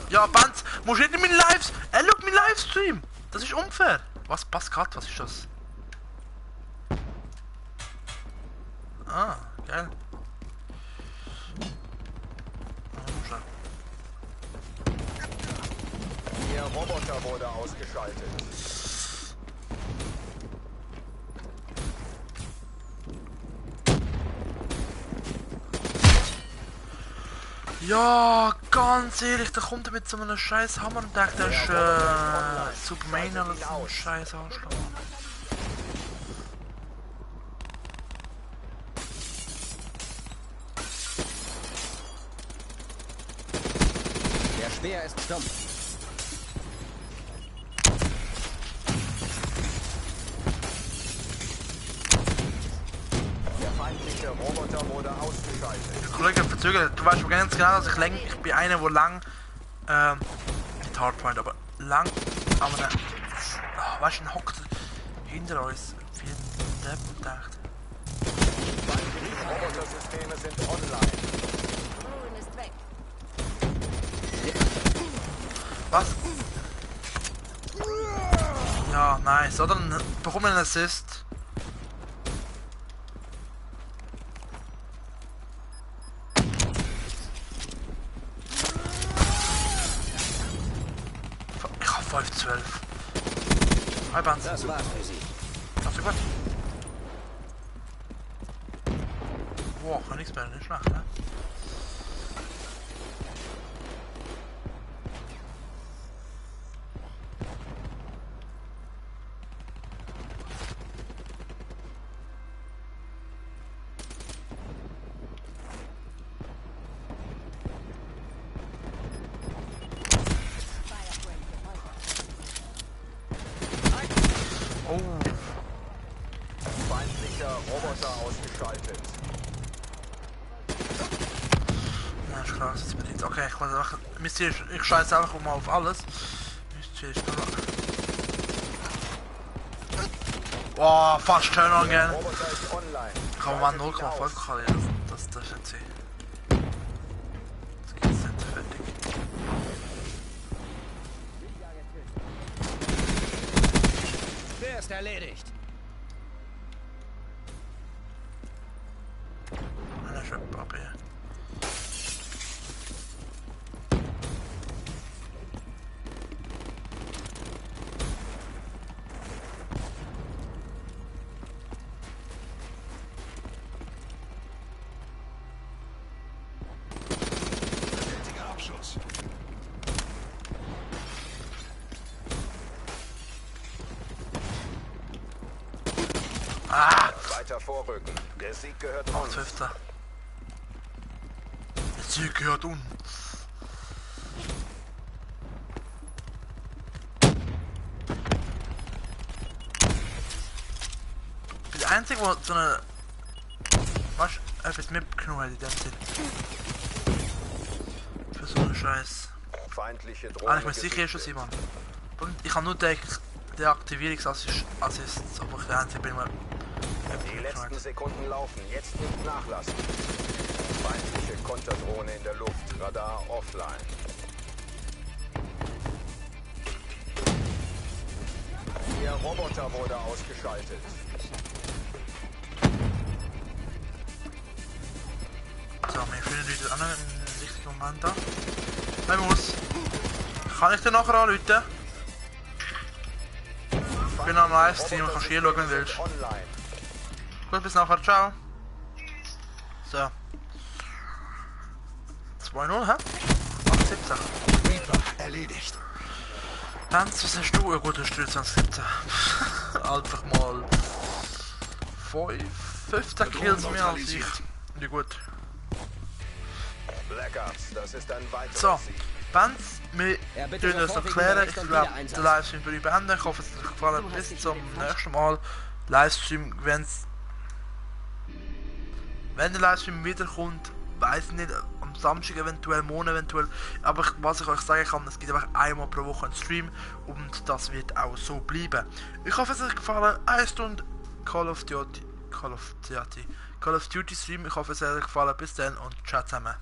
Ja, Banz, musst nicht in meinen Lives. Er schaut meinen Livestream. Das ist unfair. Was passt gerade? Was ist das? Ah, geil. Oh, schau. Ihr Roboter wurde ausgeschaltet. Ja, ganz ehrlich, da kommt er mit so einem scheiß Hammer und denkt, der ist Superman oder so ein scheiß Arschloch. Der Speer ist stumpf. Der feindliche Roboter wurde ausgeschaltet. Der Kollege hat verzögert, du weißt schon ganz genau, dass ich bin einer, der lang, nicht Hardpoint, aber lang, aber ne, weißt du, ein hockt hinter uns, wie ein Depp und denkt. Feindliche Robotersysteme sind online. Ruin ist weg. Was? Ja, nice, oder? Dann bekommen wir einen Assist. Ich hab 5-12. Hi Banz. Das war's für Sie. Hast du gut? Boah, kann nichts mehr, nicht schlecht, ne? Oh, Feindlicher Roboter ausgeschaltet. na ist klar, jetzt bin ich jetzt. Okay, ich muss einfach. Ich scheiße einfach mal auf alles. Mystery ist nur. Boah, fast Turn on Der again. Roboter ist online. Kann man Schaltet ihn 0,5 aus. kalieren. Das ist jetzt sie. Jetzt geht's nicht fertig. Speer ist erledigt. Einer ist ab hier. Ah! Weiter vorrücken. Der Sieg gehört uns. 12. Der Sieg gehört uns. Ich bin der Einzige, der so eine... Was? Etwas mitgenommen hat in dem Sinn. Für so einen Scheiß. Feindliche Drohne Ich bin sicher schon gesichtet. Simon. Und ich habe nur den Deaktivierungsassist, aber ich der Einzige bin, der Die letzten Sekunden laufen. Jetzt nicht nachlassen. Feindliche Konterdrohne in der Luft. Radar offline. Ihr Roboter wurde ausgeschaltet. So, wir finden Leute an im richtigen Moment da. Ich muss. Kann ich den nachher anrufen? Ich bin am Livestream, kannst hier schauen, wenn du willst. Online. Gut, bis nachher, ciao. So. 2-0, hä? 8-17. Reaper erledigt. Hans, was hast du? Ja gut, du hast 2017. Einfach mal 15 Kills mehr als ich. Ja gut. Black Ops, das ist ein weiterer So, Sieg. Benz, wir Ja, bitte tun uns sofort noch wegen klären. Bericht Ich und glaube, Wiedereinsatz. der Livestream würde ich beenden. Ich hoffe, es hat euch gefallen. Du hast Bis dich zum wieder nächsten Mal. Livestream, wenn der Livestream wiederkommt, weiß ich nicht, am Samstag eventuell, Montag eventuell. Aber was ich euch sagen kann, es gibt einfach einmal pro Woche einen Stream und das wird auch so bleiben. Ich hoffe, es hat euch gefallen. 1 Stunde Call of Duty Stream. Ich hoffe, es hat euch gefallen. Bis dann und ciao zusammen.